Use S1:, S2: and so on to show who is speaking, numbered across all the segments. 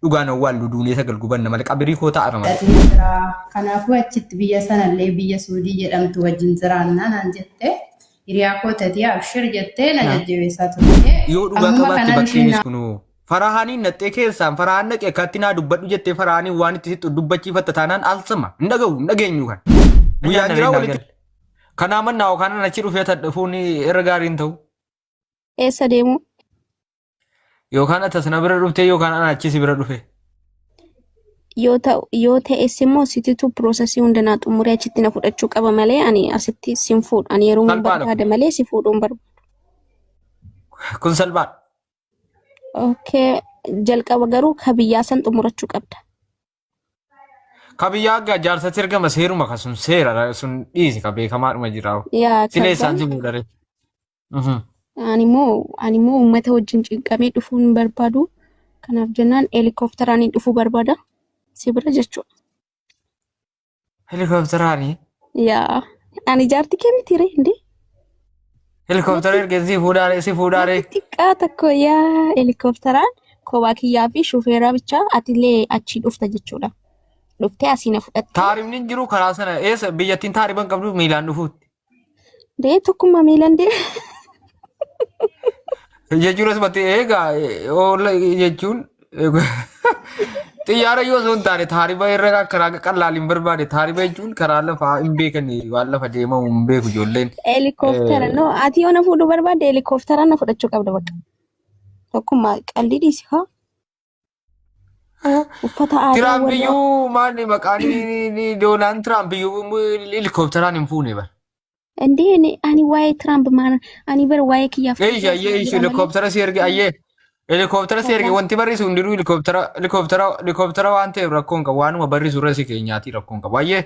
S1: Dhugaan awwaallu duunee sagal gubanna malee qabirii koo taa'ara malee.
S2: Fudhatee jira. Kanaafuu achitti biyya sanallee biyya Suudii jedhamtu wajjin jiraannaa naan jette. Hiriyaa koo tatii abshir jettee na jajjabeessaa turte.
S1: Yoo dhugaa
S2: Ammuma
S1: qabaatte
S2: kanan ishee
S1: bakkeenis kunoo. Farahaaniin naxxee keessaan farahaan dhaqee akkatti naa dubbadhu jettee farahaaniin waan itti sixxu dubbachiifatta taanaan alsama hin dhaga'u hin dhageenyu kan. Guyyaan jiraa walitti. Kanaa mannaa yookaan an achi dhufee tadhafuun irra gaarii hin ta'u.
S3: Eessa deemu?
S1: Yookaan ati as na bira dhuftee yookaan an achi si bira dhufe.
S3: Yoo ta'u yoo ta'es immoo sititu piroosesii hunda naa xumuree achitti na fudhachuu qaba malee ani asitti sin fuudhu. Ani yeroo
S1: Salphaadha
S3: barbaada
S1: kun.
S3: malee si fuudhuu hin barbaadu.
S1: Kun salphaadha.
S3: Okay. Jalqaba garuu ka biyyaa san xumurachuu qabda.
S1: Ka biyyaa aggaa jaarsatti ergama seeruma ka sun seera sun dhiisi ka beekamaadhuma jira.
S3: Yaa
S1: Silee isaan
S3: kazaan
S1: si fuudhare.
S3: ani immoo uummata wajjin cinqamee dhufuu hin barbaadu. Kanaaf jennaan helikoophteraan dhufuu barbaada. Si bira jechuudha.
S1: Helikoofteraani.
S3: Yaa ani jaartii kee miti ree indee?
S1: Helikooftera ergee si fuudhaare si fuudhaare.
S3: Natti xiqqaa tokko yaa helikoophteraan kophaa kiyyaa fi shufeeraa bichaa atillee achii dhufta jechuudha. Dhuftee asii na fudhattee.
S1: Taarifni hin jiru karaa sana eessa biyyattiin taarifa hin qabdu miilaan dhufuutti.
S3: Dee tokkummaa miilaan dee.
S1: Jechuun asumatti eegaa oola jechuun xiyyaara yoo osoo hin taane taarifa irra karaa qallaal hin barbaade taarifa jechuun karaa lafaa hin beekan waan lafa deemamu hin beeku ijoolleen.
S3: Helikooftera no ati yoo na fuudhuu barbaadde helikooftera na fudhachuu qabda bakka. Tokkummaa qaldii dhiisi haa. Uffata aadaa
S1: Tiraamp
S3: warra
S1: iyyuu maal maqaan Doonaald Tiraamp iyyuu helikoophteraan hin fuune bara.
S3: Indee ani waa'ee Tiraamp maal ani bara waa'ee kiyyaaf
S1: Eeshi ayyee eeshi helikooftera si erge ayyee helikooftera si erge wanti barrisu hundinuu helikooftera helikooftera helikooftera waan ta'eef rakkoo hin qabu waanuma barrisu irra si keenyaatii rakkoo hin qabu ayyee.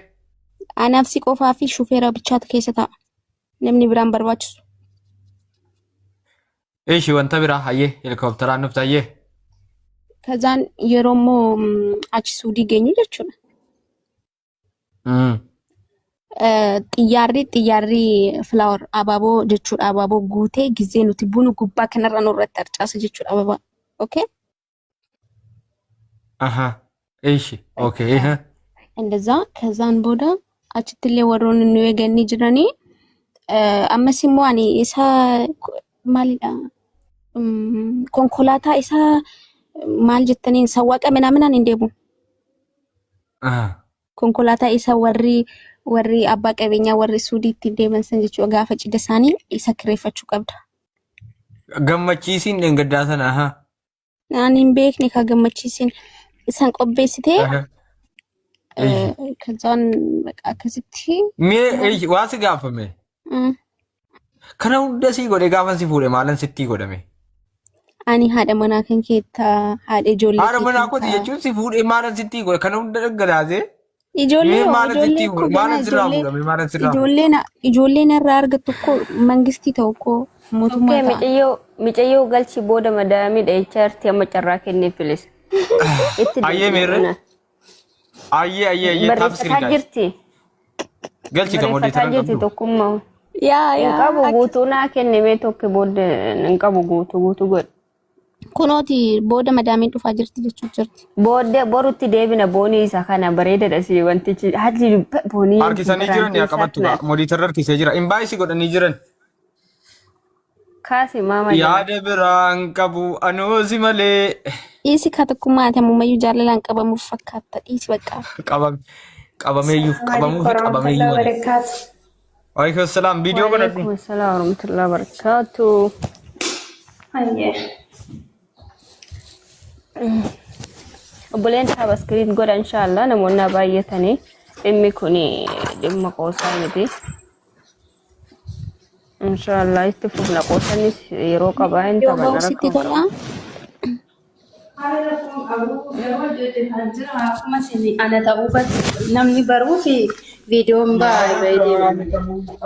S3: Anaaf si qofaa fi shufeera bichaatu keessa taa'a. Namni biraan barbaachisu.
S1: Eeshi wanta biraa ayyee helikoophteraan dhufte ayyee.
S3: Kazaan yeroo immoo achi suudii geenyu jechuudha. Xiyyaarri xiyyaarri flower abaaboo jechuudha. Abaaboo guutee gizee nuti bunu gubbaa kanarra nurratti harcaasa jechuudha ababaa. Okay?
S1: Aha. Eeshi. Okay.
S3: እንደዛ ከዛን booda achittillee warroonni nu eeganii jiranii ammas immoo ani isa maalidha konkolaataa isa maal jettaniin sawwaqa minaaminaan hin deemu. Konkolaataa isa warri warri abbaa qabeenyaa warri suudii ittiin deeman san jechuudha gaafa cidha isaanii isa kireeffachuu qabda.
S1: Gammachiisiin dheengaddaa sana. Aha.
S3: Ani hin beekne ka gammachiisin isan qopheessitee ከዛን በቃ akkasitti
S1: Mee eeshi waa si gaafame. Kana hunda sii godhe gaafa si fuudhe maalan sittii godhame?
S3: Ani haadha manaa kan keetta haadha ijoollee
S1: Haadha manaa
S3: keetiin
S1: kooti
S3: ta'a.
S1: jechuun si fuudhee maalan sittii godhe kana hunda dhangalaasee
S3: Ijoollee
S1: mee
S3: hoo
S1: maalan
S3: ijoollee
S1: sittii
S3: koo
S1: fuudhe
S3: ganaa
S1: maalan sirraa
S3: ijoollee
S1: fuudhame maalan sirraa fuudhame.
S3: ijoollee na ijoollee narraa argattu koo mangistii ta'u koo mootummaa
S4: Okkee
S3: ta'a.
S4: micayyoo micayyoo galchi booda madaamii dhahichaa jirti amma carraa kennee filis. Itti
S1: Ayyee
S4: deebina
S1: meerre
S4: ana.
S1: ayyee ayyee ayyee taap
S4: Barreeffataa
S1: sirrii gaayis.
S4: jirti.
S1: Galchi ka
S4: Barreeffataa
S1: modeetara hin
S4: jirti
S1: qabdu.
S4: tokkummaa.
S3: Yaa
S4: Hin
S3: yaa
S4: qabu
S3: akka
S4: guutuu naa kennime tokko booda hin qabu guutuu guutuu godhe.
S3: kunooti booda madaamiin dhufaa jirti jechuu jirti.
S4: Booddee borutti deebina boonii isa kana bareedadha si wantichi hajji boonii
S1: Harkisanii jiran yaa qabattu gaa modeetara harkisee jira. Imbaayisi godhanii jiran.
S4: Kaasi maama jala.
S1: Yaada biraan qabu anoosi malee.
S3: Dhiisi ka tokkummaa ati ammumayyuu jaalalaan qabamuuf fakkaatta dhiisi bakka.
S1: Qabam qabameeyyuu
S2: Assalamu
S1: qabamuu
S2: alaikum
S1: fi qabameeyyuu
S2: warahmatullahi
S1: malee.
S2: wabarakatuh.
S1: Waalaikum salaam. Viidiyoo banadhu.
S4: Waalaikum salaam warahmatullahi wabarakatuh.
S2: Hayyee.
S4: Obboleen taabaskiriit godha inshaallah namoonni haa baay'atanii dhimmi kun dhimma qoosaa miti. Inshaallah itti fufna qoosanis yeroo qabaa hin
S3: Yoo
S4: taphanna
S3: ba'u sitti
S4: rakkoo hin
S3: tola.
S4: qabu.
S2: Haala rakkoon qabu garuu hojjetaa jira akkuma isin ana ta'uu batti namni baruu fi viidiyoon baay'ee bahee deema malee.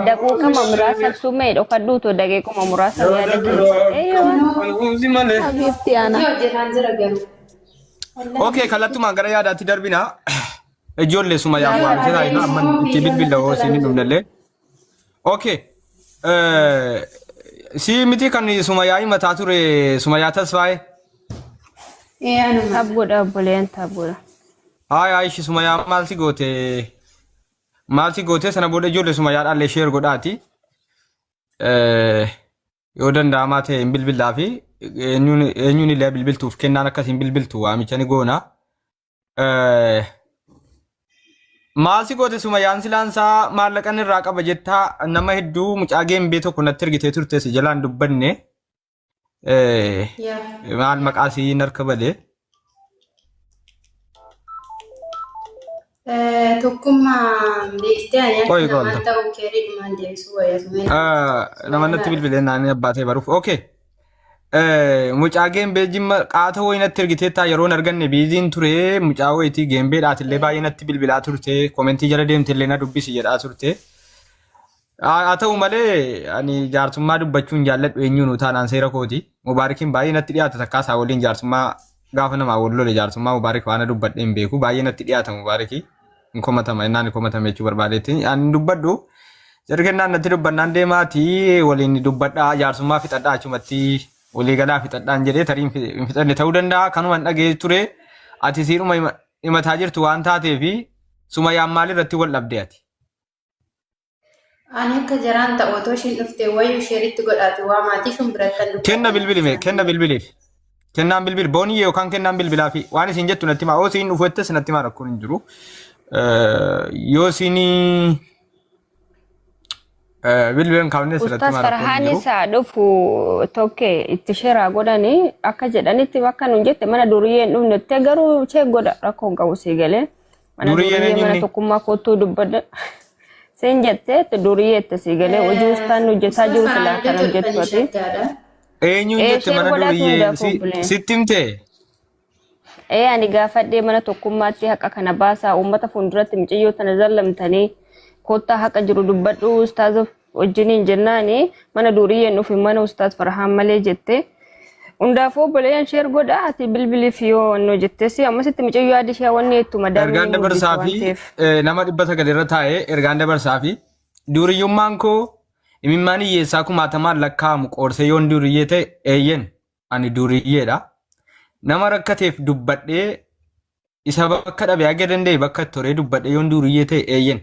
S4: Daqiiquma muraasa sumee dhokadhuutu daqiiquma muraasa yaada keessa. Eeyyoo.
S1: Anoosi malee.
S3: Habiibti ana.
S2: Hojii hojjetaan jira garuu. Wallahi
S1: Okay, kallattumaan gara yaadaatti darbina. Ijoollee suma yaaf
S2: gaafa
S1: waamtee taa'ina amma
S2: immoo
S1: itti
S2: viidiyoo
S1: bilbila
S2: natti
S1: hoo
S2: tolaa
S1: siin hin
S2: jira.
S1: dhumnellee. Okay. Si miti kan Sumayyaa himataa ture Sumayyaa Tasfaayee.
S2: Ee anuma.
S4: Taap godha obboleeyyan taap godha.
S1: Haaya ishi Sumayyaa maal si goote? Maal si goote sana booda ijoollee Sumayyaadhaallee sheer godhaati. Yoo danda'amaa ta'e hin bilbillaa fi eenyuun eenyuun illee bilbiltuuf kennaan akkasiin bilbiltu waamicha ni goona. Maal si goote Sumayyaan silaansaa maallaqan irraa qaba jettaa nama hedduu mucaa geembee tokko natti ergitee turte si jalaan dubbanne.
S2: Yaa.
S1: Maal maqaa sii narka bade.
S2: Tokkummaa beektee ani akka
S1: Qoyi
S2: namaan
S1: qoolta.
S2: ta'u keeriidhumaan deebisuu wayya sumeen.
S1: Nama natti bilbilee naannoo abbaa ta'e baruuf. Okay. Mucaa geembee jimma qaata wayii natti ergiteettaa yeroo hin arganne biiziin ture mucaa wayiitii geembeedhaatillee baay'ee natti bilbilaa turte komentii jala deemtellee na dubbisi jedhaa turte. Haa ta'u malee ani jaarsummaa dubbachuu hin jaalladhu eenyuun taanaan seera kooti. Mubaarikiin baay'ee natti dhiyaata takkaa isaa waliin jaarsummaa gaafa namaa wal lole jaarsummaa Mubaarik faana dubbadhee hin beeku baay'ee natti dhiyaata Mubaariki. Hin komatama innaan hin komatame jechuu barbaadeetti. Ani hin dubbadhu. Jarri kennaan natti dubbannaan deemaati waliin dubbadhaa jaarsummaa fixadhaa achumatti waliigalaa fixadhaan jedhee tarii hin fixanne ta'uu danda'a. Kanuma hin dhagee ture. Ati siidhuma himataa jirtu waan taateefi Sumayyaan maalirratti wal dhabde ati?
S2: Ani akka jaraan ta'u otoo ishiin dhuftee wayyu sheeritti godhaati waa maatii ishun birattan
S1: Kenna
S2: dubbadha.
S1: bilbili mee kenna bilbiliif. Kennaan bilbil booniyyee yookaan kennaan bilbilaa fi waan isin jettu natti himaa. Yoo isin dhufu jettes natti himaa rakkoon hin jiru. Yoo isin bilbila hin kaafnes natti
S4: Ustaas
S1: himaa rakkoon hin
S4: Farhaan
S1: jiru.
S4: isaa dhufu tokke itti sheeraa godhanii akka jedhanitti bakka nun jette mana duriyyee hin dhufnetti garuu chee godha rakkoo hin qabu sii galee. Mana
S1: Duriyyeen
S4: duriyyee
S1: eenyu
S4: mana
S1: inni?
S4: tokkummaa kottuu dubbadha. Seen jettee duriyyee itti sii galee hojii ustaan hojjetaa
S2: Ustaas
S4: jiru
S2: Farhaan
S4: silaa kana
S2: iddoo
S4: hojjettu
S2: tolfanii
S4: ati.
S2: shaggaadha.
S1: Eenyuun
S4: Ee
S1: jette
S4: sheer
S1: mana
S4: godhaatu
S1: duriyyee
S4: hundaaf
S1: si
S4: obboleen.
S1: sitti himte?
S4: Ee ani gaafadhee mana tokkummaatti haqa kana baasaa uummata fuulduratti mucayyoo tana zallamtanii kottaa haqa jiru dubbadhu ustaaza wajjiniin jennaani mana duriyyeen dhufe mana ustaaz Farhaan malee jette. Hundaafuu obboleeyyan sheer godha ati bilbiliif yoo wannoo jettesi ammasitti mucayyoo yaadi ishee wanni jettu
S1: Ergaan
S4: madaamii hin guddisa
S1: dabarsaa
S4: waan
S1: fi
S4: ta'eef.
S1: nama 900 irra taa'ee ergaan dabarsaa fi duriyyummaan koo imimmaan hiyyeessaa kumaatamaan lakkaa'amu qoorsee yoon duriyyee ta'e eeyyen ani duriyyeedha. Nama rakkateef dubbadhee isa bakka dhabe haga danda'e bakka itti horee dubbadhee yoon duriyyee ta'e eeyyen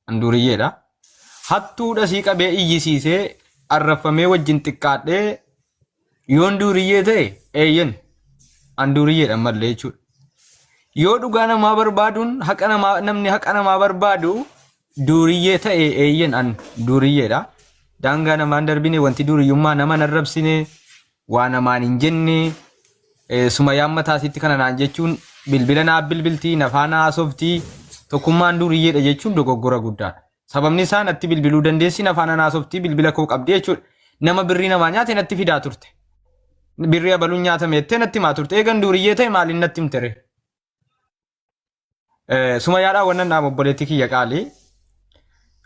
S1: an duriyyeedha. Hattuudha sii qabee iyyisiisee arraffamee wajjin xiqqaadhee yoon duriyyee ta'e eeyyen an duriyyeedha mallee jechuudha. Yoo dhugaa namaa barbaaduun haqa namaa namni haqa namaa barbaadu duuriyyee ta'e eeyyen an duuriyyeedha. Daangaa namaan darbine wanti duuriyyummaa nama hin arrabsine waa namaan hin jenne sumayaan mataa isiitti kana naan jechuun bilbila naa bilbiltii na faana haasoftii tokkummaan duuriyyeedha jechuun dogoggora guddaadha. Sababni isaa natti bilbiluu dandeessi na faana haasoftii bilbila koo qabdi jechuudha. Nama birrii namaa nyaate natti fidaa turte. Birrii abaluun nyaatame jettee natti himaa turte. Eegan duuriyyee ta'e maaliin natti himtere? Sumayyaadhaan wannan dhaamu obboleettii kiyya qaalii.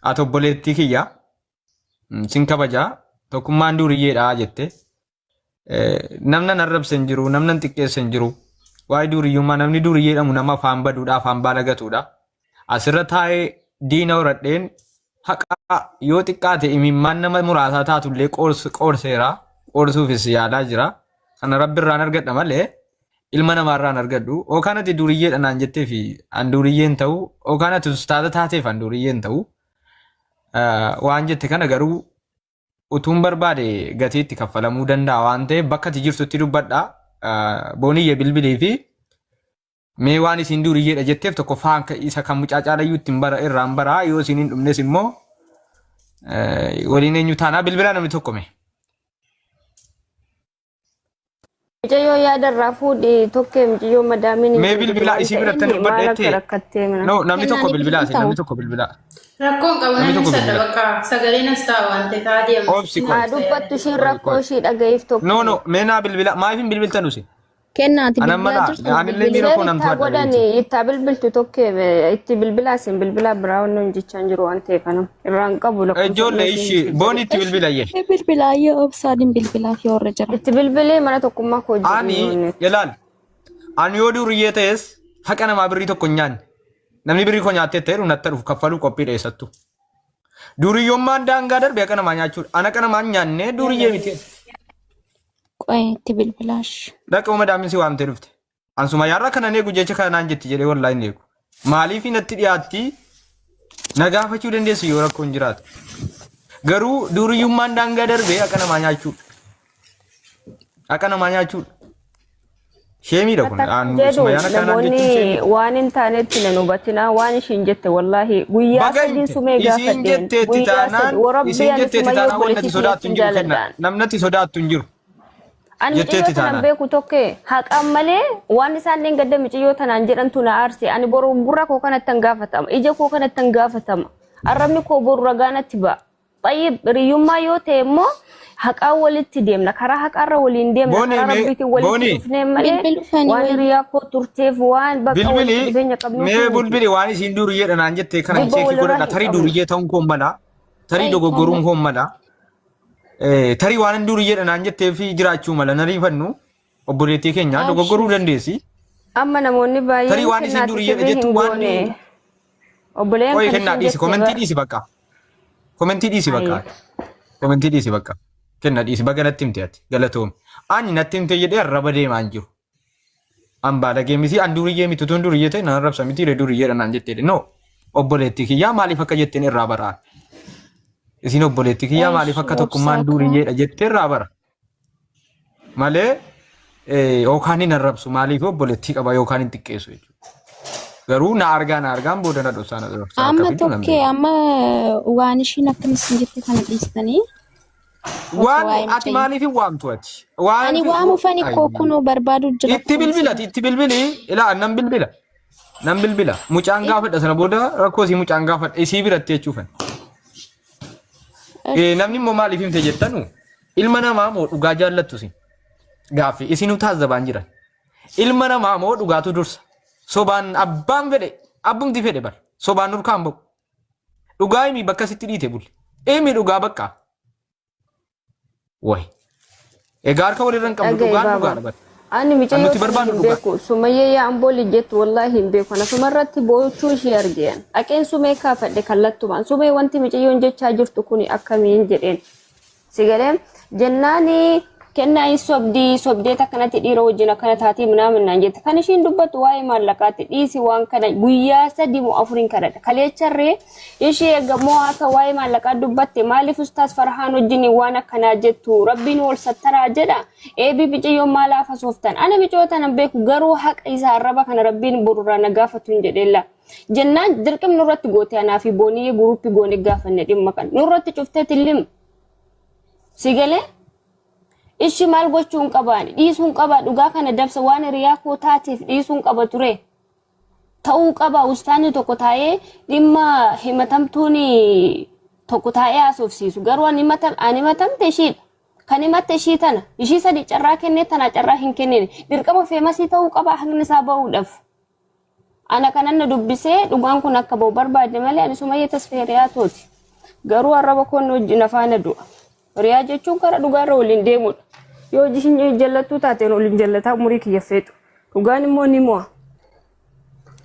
S1: Ati obboleettii kiyya sin kabajaa tokkummaan duuriyyeedha jette. Namna arrabse hin jiru, namna xiqqeesse hin jiru. Waa'ee duuriyyummaa namni duuriyyee jedhamu nama afaan baduudha, afaan baalagatuudha. Asirra taa'ee diina horadheen haqa yoo xiqqaate imimmaan nama muraasaa taatullee qoorseera. Qoorsuufis yaalaa jira. Kana rabbi irraan argadha malee ilma namaa irraan argadhu. Yookaan ati duuriyyeedha naan jettee fi an duuriyyee hin ta'u. Yookaan ati ustaaza taateef an duuriyyee hin ta'u. Waan jette kana garuu utuun barbaade gatii itti kaffalamuu danda'a waan ta'eef bakka ati jirtutti dubbadha. Booniyye bilbilii fi mee waan isin duuriyyeedha jetteef tokkoffaa isa kan mucaa caalayyuu ittiin bara irraan baraa yoo isin hin dhumnes immoo waliin eenyu taanaa bilbilaa namni tokko mee.
S4: Mucayyoo yaada irraa fuudhi tokkee mucayyoo madaamiin hin
S1: Mee
S4: jirtu
S1: bilbilaa
S4: waan
S1: isii biratti
S4: ta'eef
S1: dubbadha
S4: maal akka
S1: jettee?
S4: rakkattee mana.
S1: No, namni tokko
S3: Kennaan
S1: bilbilaa
S3: bilbiltaa?
S1: namni tokko bilbilaa.
S2: Rakkoon qabu
S1: Namni
S2: nan
S1: tokko
S2: ibsadha
S1: bilbila.
S2: bakka sagaleen as ta'a waan ta'eef haadhi amma.
S1: Obsi qoy.
S4: Haa dubbattu ishiin
S1: Qoy,
S4: rakkoo
S1: qoy.
S4: ishii dhaga'iif
S1: No,
S4: tokkee.
S1: no, mee naa bilbilaa. Maaliif hin bilbiltan usi?
S3: Kenna ati
S1: Anan
S3: bilbilaa
S1: mala,
S3: jirtu
S1: anillee miira
S4: Sheer
S1: koo nan
S4: ittaa
S1: to'adha
S4: godhani
S1: beekti.
S4: ittaa bilbiltu tokkee itti bilbilaa isin bilbilaa biraa wannoon jechaan jiru waan ta'eef anam irraan qabu lakkoofsa
S1: Ijoollee
S4: isheen
S1: ishii
S4: itti
S1: booni itti bilbila iyyee.
S3: Bilbilaa yoo obsaadin bilbilaaf yoo irra jira.
S4: itti bilbilee mana tokkummaa koo jedhu
S1: Ani
S4: yoonnetti.
S1: ilaal ani yoo duriyyee ta'es haqa namaa birrii tokko hin nyaanne. Namni birrii koo nyaattee ta'e natti dhufu kaffaluu qophii dheessattu. Duriyyummaan daangaa darbe haqa namaa nyaachuudha. Ani haqa namaa hin nyaanne duriyyee miti.
S3: Qoy itti bilbilaash.
S1: Dhaqa uma daamni si waamtee dhufte. An Sumayyaarraa kanan eegu jecha kana naan jetti jedhee wallaahi hin eegu. Maaliif natti dhiyaatti na gaafachuu dandeessu yoo rakkoon jiraatu. Garuu duriyyummaan daangaa darbee haqa namaa nyaachuudha. Haqa namaa nyaachuudha. Sheemiidha kun.
S4: Akka
S1: An
S4: jedhu
S1: Sumayyaan akka naan
S4: namoonni
S1: jechuun sheemiidha.
S4: waan hin taanetti nan hubatinaa waan ishiin jette wallaahi guyyaa
S1: Baga
S4: sadiin
S1: himte.
S4: sumee
S1: Isiin
S4: gaafadheen
S1: jetteetti
S4: guyyaa sadi
S1: taanaan
S4: warabbii
S1: isiin
S4: ani
S1: jetteetti
S4: sumayyee
S1: taanaan wanni ati
S4: obboleettii
S1: sodaattu
S4: kiyyatti
S1: hin
S4: hin
S1: jiru kenna.
S4: jaaladhaan.
S1: Namni ati sodaattu hin jiru.
S4: Ani mucayyoo
S1: Jetteetti
S4: tanan
S1: taanaan.
S4: beeku tokkee haqaan malee waan isaan dheengadda mucayyoo tanaan jedhantu na aarse. Ani boru gurra koo kanattan gaafatama. Ija koo kanattan gaafatama. Arrabni koo boru ragaa natti ba'a. Xayyib hiriyyummaa yoo ta'e immoo haqaan walitti deemna. Karaa haqaarra waliin deemna.
S1: Boonii
S4: Karaa
S1: mee
S4: rabbiitiin walitti
S1: boonii
S4: dhufnee malee
S3: Bilbilufani
S4: waan
S3: wayi.
S4: hiriyaa koo turteef waan bakka walitti
S1: bilbili
S4: dhufeenya qabnuuf
S1: mee
S4: miti.
S1: bilbili waan isiin duriyyeedha naan jette kana
S4: Jibba
S1: cheekii
S4: walirraa
S1: godhadha.
S4: hin
S1: Tarii
S4: qabnu.
S1: duriyyee ta'uun koo mala. Tarii
S3: Wayi
S1: dogoggoruun
S3: kalle.
S1: koo mala. Tarii waan inni duriyyeedha naan jettee fi jiraachuu mala na riifannu obboleettii keenya dogoggoruu
S3: Abshir.
S1: dandeessi.
S4: Amma namoonni
S1: Tarii
S4: baay'een
S1: waan isiin
S4: kennaati
S1: duriyyeedha
S4: sirrii
S1: jettu
S4: hin
S1: waan
S4: goone. Obboleen
S1: qoyi
S4: kan
S1: kennaa
S4: ishiin
S1: dhiisi
S4: jette
S1: komentii
S4: bara.
S1: dhiisi bakka. Komentii dhiisi bakka.
S4: Ayi.
S1: Komentii dhiisi bakka. Kenna dhiisi baga natti himte ati galatoomi. Ani natti himte jedhee arraba deemaa hin jiru. An baalagee miti an duriyyee miti utuun duriyyee ta'e nan arrabsa miti ree duriyyeedha naan jettee no obboleettii kiyyaa maaliif akka jetteen irraa baraa. Isin obboleettii kiyyaa maaliif
S3: Esh
S1: akka tokkummaan
S3: obsaa koo.
S1: duriyyeedha jettee irraa bara. Malee yookaan hin arrabsu maaliif obboleettii qaba yookaan hin xiqqeessu jechuudha. Garuu na argaa na argaan booda na dhoksaa na dhoksaa akka
S3: Amma
S1: fidu nan
S3: tokkee
S1: beeka.
S3: amma waan ishiin akkam isin jette kana dhiistanii osoo
S1: Waan
S3: waa'ee
S1: ati
S3: mucayyoo.
S1: maaliif hin waamtu ati? Waan
S3: Ani waamufani koo kunoo barbaadu jira
S1: itti
S3: akkuma
S1: bilbilati
S3: isin.
S1: itti bilbili ilaa nan bilbila nan bilbila mucaan gaafadha sana booda rakkoo isii mucaan gaafadha isii biratti jechuufan. Namni immoo maaliif himte jettanu ilma namaa moo dhugaa jaallattu isin gaaffii isinuu taazzabaan jiran. Ilma namaa moo dhugaatu dursa. Sobaan abbaan fedhe abbumti fedhe bar sobaan nurkaan ba'u. Dhugaa himi bakka sitti dhiite buli. Himi dhugaa bakka. Wayi. Egaa harka walirra hin qabnu
S4: Dhaga'i
S1: dhugaan
S4: baaba.
S1: dhugaadha bar.
S4: Ani
S1: Kan
S4: mucayyoo
S1: nuti
S4: sana
S1: barbaannu
S4: hin
S1: dhugaa.
S4: beeku. Sumayyee yaa amboo lijjettu wallaahi hin beeku. Ana sumarratti boochuu ishee argeen. Dhaqeen sumee kaafadhe kallattumaan. Sumee wanti mucayyoon jechaa jirtu kuni akkamiin jedheen. Si galee jennaani kennaa hin sobdii sobdeet akkanatti dhiira wajjin akkana taatii minaamin naan jette. Kan ishiin dubbattu waa'ee maallaqaatti dhiisi waan kana guyyaa 3 moo 4 kadhadha. Kaleecharree ishii eega moo akka waa'ee maallaqaa dubbatte maaliif ustaas Farhaan wajjin waan akkanaa jettu rabbiin wal sattaraa jedha. Eebii biciyyoon maal haafasooftan. Ani micoo tanan beeku garuu haqa isaa arraba kana rabbiin borurraa na gaafatu hin jedheella. Jennaan dirqim nurratti goote anaa fi booniyyee guruuppi goone gaafanne dhimma kana. Nurratti cuftee tillim. Si galee? Ishi maal gochuu hin qabaani? Dhiisuu hin qabaa dhugaa kana dabsa waan hiriyaa koo taateef dhiisuu hin qaba ture. Ta'uu qaba ustaanni tokko taa'ee dhimma himatamtuun tokko taa'ee haasofsiisu. Garuu ani himatamte ishiidha. Kan himatte ishii tana. Ishii sadi carraa kennee tanaa carraa hin kennine. Dirqama feemasii ta'uu qaba haqni isaa ba'uudhaaf. Ana kanan na dubbisee dhugaan kun akka ba'u barbaade malee ani Sumayyee Tasfee hiriyaa tooti. Garuu arraba koon wajjin afaana du'a. Hiriyaa jechuun karaa dhugaarra waliin deemudha. Yoo hojii hin jallattuu taateen waliin jallataa umurii kiyya feetu. Dhugaan immoo ni mo'a.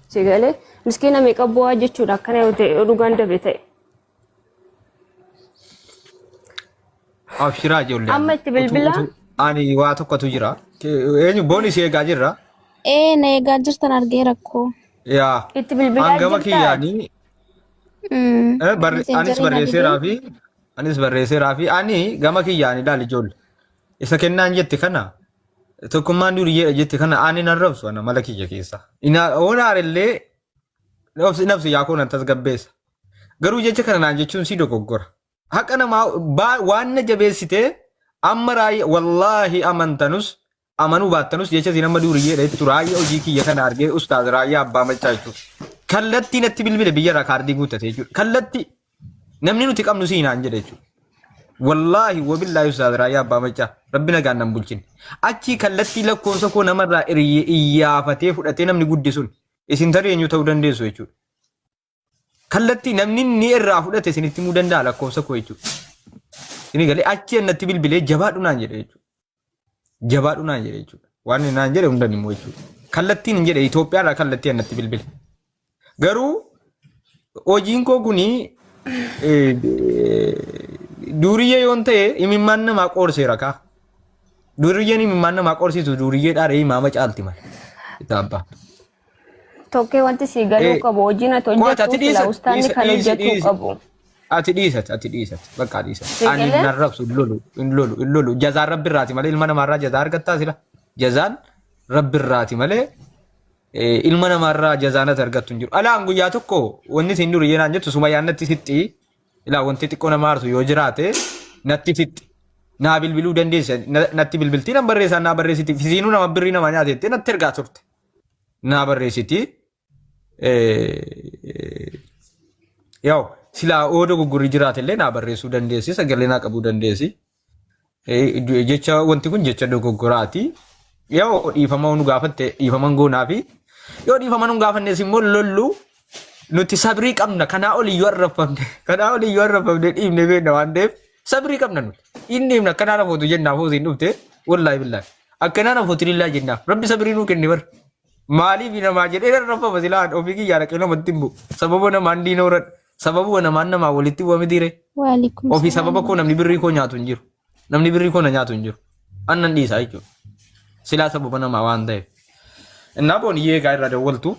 S4: Si galee miskiina meeqa bu'aa jechuudha akkana yoo ta'e yoo dhugaan dabe ta'e.
S1: Abshiraa ijoollee.
S4: Amma itti bilbilaa?
S1: Ani waa tokkotu jira. Eenyu booni si eegaa jirra.
S3: Ee na eegaa jirtan argee rakkoo.
S1: Yaa.
S4: Itti bilbilaa
S1: Hangama
S4: jirtaa?
S1: kiyyaanii anis
S3: Messengerii na
S1: barreesseeraa
S3: didee.
S1: fi anis barreesseeraa fi ani gama kiyyaan ilaali ijoollee. Isa kennaan jette kana tokkummaan duriyyeedha jette kana ani nan rabsu ana mala kiyya keessa. Ina onaarellee nafsi nafsi yaa koo nan tasgabbeessa. Garuu jecha kana naan jechuun si dogoggora. Haqa namaa waan na jabeessitee amma raayyaa wallaahi amantanus amanuu baattanus jecha isin amma duuriyyeedha jettu raayyaa hojii kiyya kana argee ustaaz raayyaa abbaa machaa jechuudha. Kallattii natti bilbile biyyarraa kaardii guuttate jechuudha. Kallattii namni nuti qabnu sii naan jedhe jechuudha. Wallaahi wabillaahi ustaaz raayyaa abbaa machaa rabbi nagaan nan bulchine. Achii kallattii lakkoofsa koo namarraa iyyaafatee fudhatee namni guddisun isin tarii eenyu ta'uu dandeessu jechuudha. Kallattii namni inni irraa fudhate isinitti himuu danda'a lakkoofsa koo jechuudha. Isin galee achi annatti bilbilee jabaadhu naan jedhe jechuudha. Jabaadhu naan jedhe jechuudha. Waan inni naan jedhe hundan immoo jechuudha. Kallattiin hin jedhe Itoophiyaa irraa kallattii annatti bilbile. Garuu hojiin koo kuni duuriyyee yoon ta'e imimmaan namaa qoorseera kaa. Duuriyyeen imimmaan namaa qoorsitu duuriyyeedhaa ree imaama caalti malee. Itaabba.
S4: Tokkee wanti sii galuu qabu hojiin ati
S1: Qo'ata
S4: hojjettu
S1: ati
S4: sila
S1: dhiisa
S4: ustaanni
S1: dhiisa
S4: kan
S1: dhiisi
S4: hojjetuu
S1: dhiisi.
S4: qabu.
S1: Ati dhiisati ati dhiisati bakka dhiisati.
S4: Sii
S1: Ani
S4: galee?
S1: hin arrabsu hin lolu hin lolu hin lolu. Jazaan rabbi irraati malee ilma namaarraa jazaa argattaa sila. Jazaan rabbi irraati malee ilma namaarraa jazaan ati argattu hin jiru. Alaan guyyaa tokko wanni isin duri yenaan jettu sumayyaan natti sixxii. Ilaa wanti xiqqoo nama aarsu yoo jiraate natti sixxi. Naa bilbiluu dandeessa natti bilbiltii nan barreessaa naa barreessiti. Isiinuu nama birrii nama nyaateetti natti ergaa turte. Naa barreessiti. Yaa'u silaa ooda gurgurri jiraate illee naa barreessuu dandeessi sagalee naa qabuu dandeessi. Jecha wanti kun jecha dogoggoraati. Yoo dhiifama nu gaafatte dhiifama goonaa fi yoo dhiifama nu gaafannes immoo lollu nuti sabrii qabna kanaa ol iyyuu arrabfamne kanaa ol iyyuu arrabfamne dhiifne beekna waan ta'eef sabrii qabna nuti. Inni dhiifna akkanaa nafuutu jennaaf hoo siin dhufte wallaahi billaahi akkanaa nafuutu lillaa jennaaf rabbi sabrii nuu kenne bar. Maaliif namaa jedhee arrabfama silaa ofii kiyyaa dhaqee namatti hin bu'u. Sababa namaan diina horadha. Sababuma namaan namaa walitti bu'a mitiire.
S3: Waalaikum
S1: Ofii sababa
S3: salaam.
S1: koo namni birrii koo nyaatu hin jiru. Namni birrii koo na nyaatu hin jiru. Annan dhiisaa jechuudha. Silaa sababa namaa waan ta'eef. Innaa booniyyee egaa irraa dawwaltu.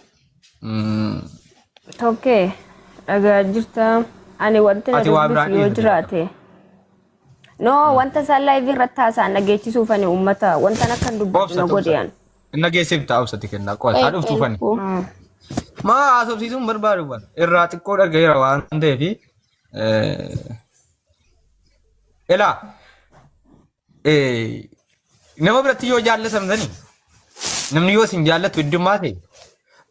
S4: Tokkee dhagaa jirta. Ani wanti na
S1: Ati waa biraa
S4: dubbisu yoo
S1: dhiisi jalqaba.
S4: jiraate. No, wanta isaan live irratti haasa'an dhageechisuuf ani uummata wanta akkan dubbadhu
S1: Obsa
S4: na
S1: obsa.
S4: godhe an.
S1: Inna geessifta obsati kennaa qo'ata.
S3: Qoy
S1: Haa dhuftuu
S3: qoy
S1: fani.
S3: lubbuu.
S1: Maa haasofsiisuun barbaadu bara. Irraa xiqqoo dhagayeera waan ta'eef. Elaa nama biratti yoo jaallatamtani namni yoo isin jaallatu heddummaa ta'e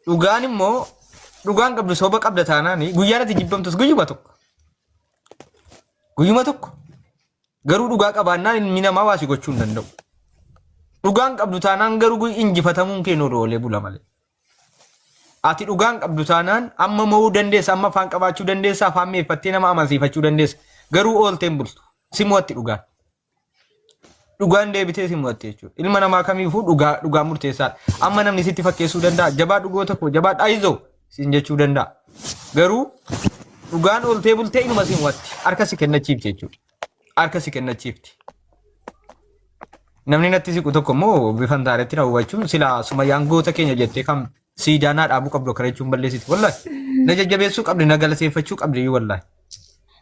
S1: dhugaan immoo dhugaan qabdu soba qabda taanaan guyyaan ati jibbamtus guyyuma tokko. Guyyuma tokko garuu dhugaa qabaannaan ilmi namaa waa si gochuu hin danda'u. Dhugaan qabdu taanaan garuu injifatamuun kee nu oolee bula malee. Ati dhugaan qabdu taanaan amma mo'uu dandeessa, amma afaan qabaachuu dandeessa, afaan mi'eeffattee nama amansiifachuu dandeessa. Garuu ooltee hin bultu. Si mo'atti dhugaan. Dhugaan deebitee si mo'atti jechuudha. Ilma namaa kamiifuu dhugaa dhugaan murteessaadha. Amma namni sitti fakkeessuu danda'a. Jabaa dhugoota koo jabaa dhaayizoo siin jechuu danda'a. Garuu dhugaan ooltee bultee inuma si mo'atti. Harka si kennachiifti jechuudha. Harka si kennachiifti. Namni natti siqu tokko immoo bifa hin taanetti na hubachuun silaa sumayyaan goota keenya jettee kan siidaa naa dhaabuu qabdu akkana jechuun balleessiti. Wallaahi na jajjabeessuu qabdi na galateeffachuu qabdi wallaahi.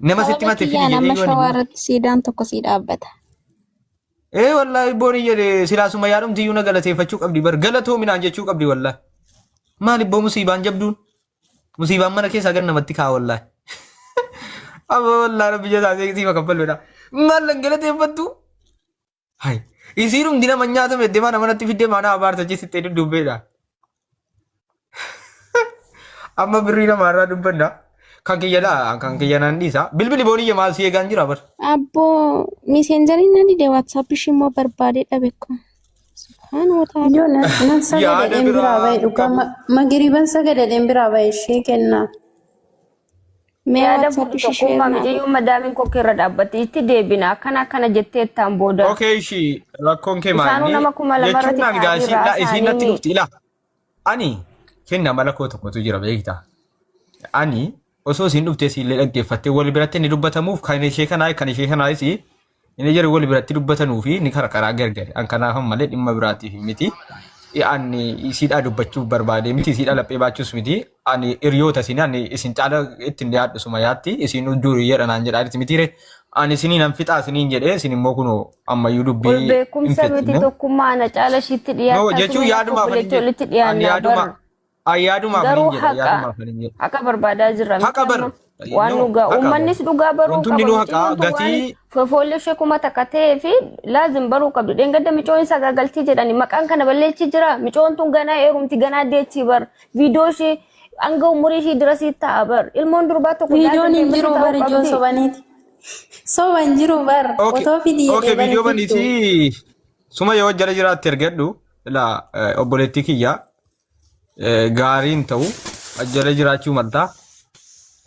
S1: Nama sitti
S3: Sababa
S1: mate fidi
S3: kiyyaan
S1: jedhee
S3: amma
S1: yoo ani
S3: shawaa
S1: immoo.
S3: irratti siidaan tokko sii dhaabbata.
S1: Ee wallaahi booni jedhe silaa sumayyaa dhumti iyyuu na galateeffachuu qabdi bar galatoominaan jechuu qabdi wallaahi. Maali boo musiibaan jabduun musiibaan mana keessaa gad namatti kaa wallaahi. Amma wallaahi rabbi jasaa siif kaffaludha. Maal nan galateeffattu? Hai. Isiin hundi nama nyaatame iddee mana manatti fiddee mana abaarta achi sittee dudduubbeedha. Amma birrii namaarraa dubbanna. Kan kiyya laa kan kiyya naan dhiisa. Bilbili booniyya maal si eegaan jira bar.
S3: Abboo miseenjariin na dide WhatsApp ishii immoo barbaadee dhabe ko. Subhaana wa ta'ala.
S2: Yoo nan nan
S1: Yaada
S2: sagadadheen biraa
S1: biraa
S2: bahe dhugaa
S1: qabu.
S2: magiriiban sagadadheen biraa bahe ishee kennaa.
S3: Mee
S4: Yaada
S3: WhatsApp
S4: fuudhu
S3: ishii share
S4: tokkummaa
S3: naa godhi.
S4: miciyyoon madaamiin kokkee irra dhaabbatti itti deebina akkana akkana jettee ittaan booda.
S1: Okay ishii rakkoon kee maal
S4: Isaanuu
S1: inni
S4: nama 2000
S1: jechuun
S4: irratti
S1: naan gaa
S4: taa'anii
S1: isiin laa isiin natti
S4: raasaanii
S1: dhufti ilaa ani kenna mala koo tokkotu jira beektaa ani osoo isiin dhuftee siillee dhaggeeffattee wal biratti inni dubbatamuuf kan ishee kanaa kan ishee kanaayis Inni jara wal biratti dubbatanuu fi ni kara karaa gargari. An kanaafan malee dhimma biraatiif miti. Ani isiidhaa dubbachuuf barbaade miti isiidhaa laphee baachuus miti. Ani hiriyoota isin ani isin caala ittiin dhiyaadhu sumayaatti isin duuriyyeedha naan jedhaa jirti mitiire. Ani isinii nan fixaa isiniin jedhee isin immoo kunoo ammayyuu
S4: Ol
S1: dubbii hin
S4: beekumsa miti
S1: fixne.
S4: tokkummaa ana caala ishiitti
S1: No
S4: dhiyaattaa
S1: jechuun
S4: sumeen akka
S1: yaadumaaf anin
S4: obboleetti
S1: jedhe.
S4: walitti
S1: Ani
S4: dhiyaannaa
S1: yaaduma
S4: bar.
S1: Ani yaadumaaf
S4: Garuu
S1: nin jedha
S4: haqa
S1: yaadumaaf nin jedha.
S4: haqa barbaadaa jirra miti
S1: Haqa bar
S4: amma waan
S1: no
S4: dhugaa
S1: haqa bar.
S4: uummannis dhugaa baruu
S1: Wanti
S4: qaba
S1: hundinuu haqa
S4: miciyyoon tun waan
S1: gatii
S4: fofoollee ishee 1000 ta'ee fi laazim baruu qabdi dheengadda micoon sagaagaltii jedhani maqaan kana balleechi jira micoon tun ganaa heerumti ganaa deechi bar viidiyoo ishee hanga umurii ishii dirasii ta'a bar ilmoon durbaa tokko
S2: Viidiyoon
S4: laazim
S2: hin
S4: feemasii
S2: jiru
S4: ta'uu
S2: bar ijoo
S4: qabdi.
S2: sobaniiti. Soba hin jiru bar
S1: Okay
S2: otoo fidii
S1: okay
S2: jedhee bar
S1: viidiyoo
S2: hin fiddu.
S1: baniitii suma yoo jala jiraatte ergadhu ilaa obboleettii kiyya gaariin ta'u jala jiraachuu malta.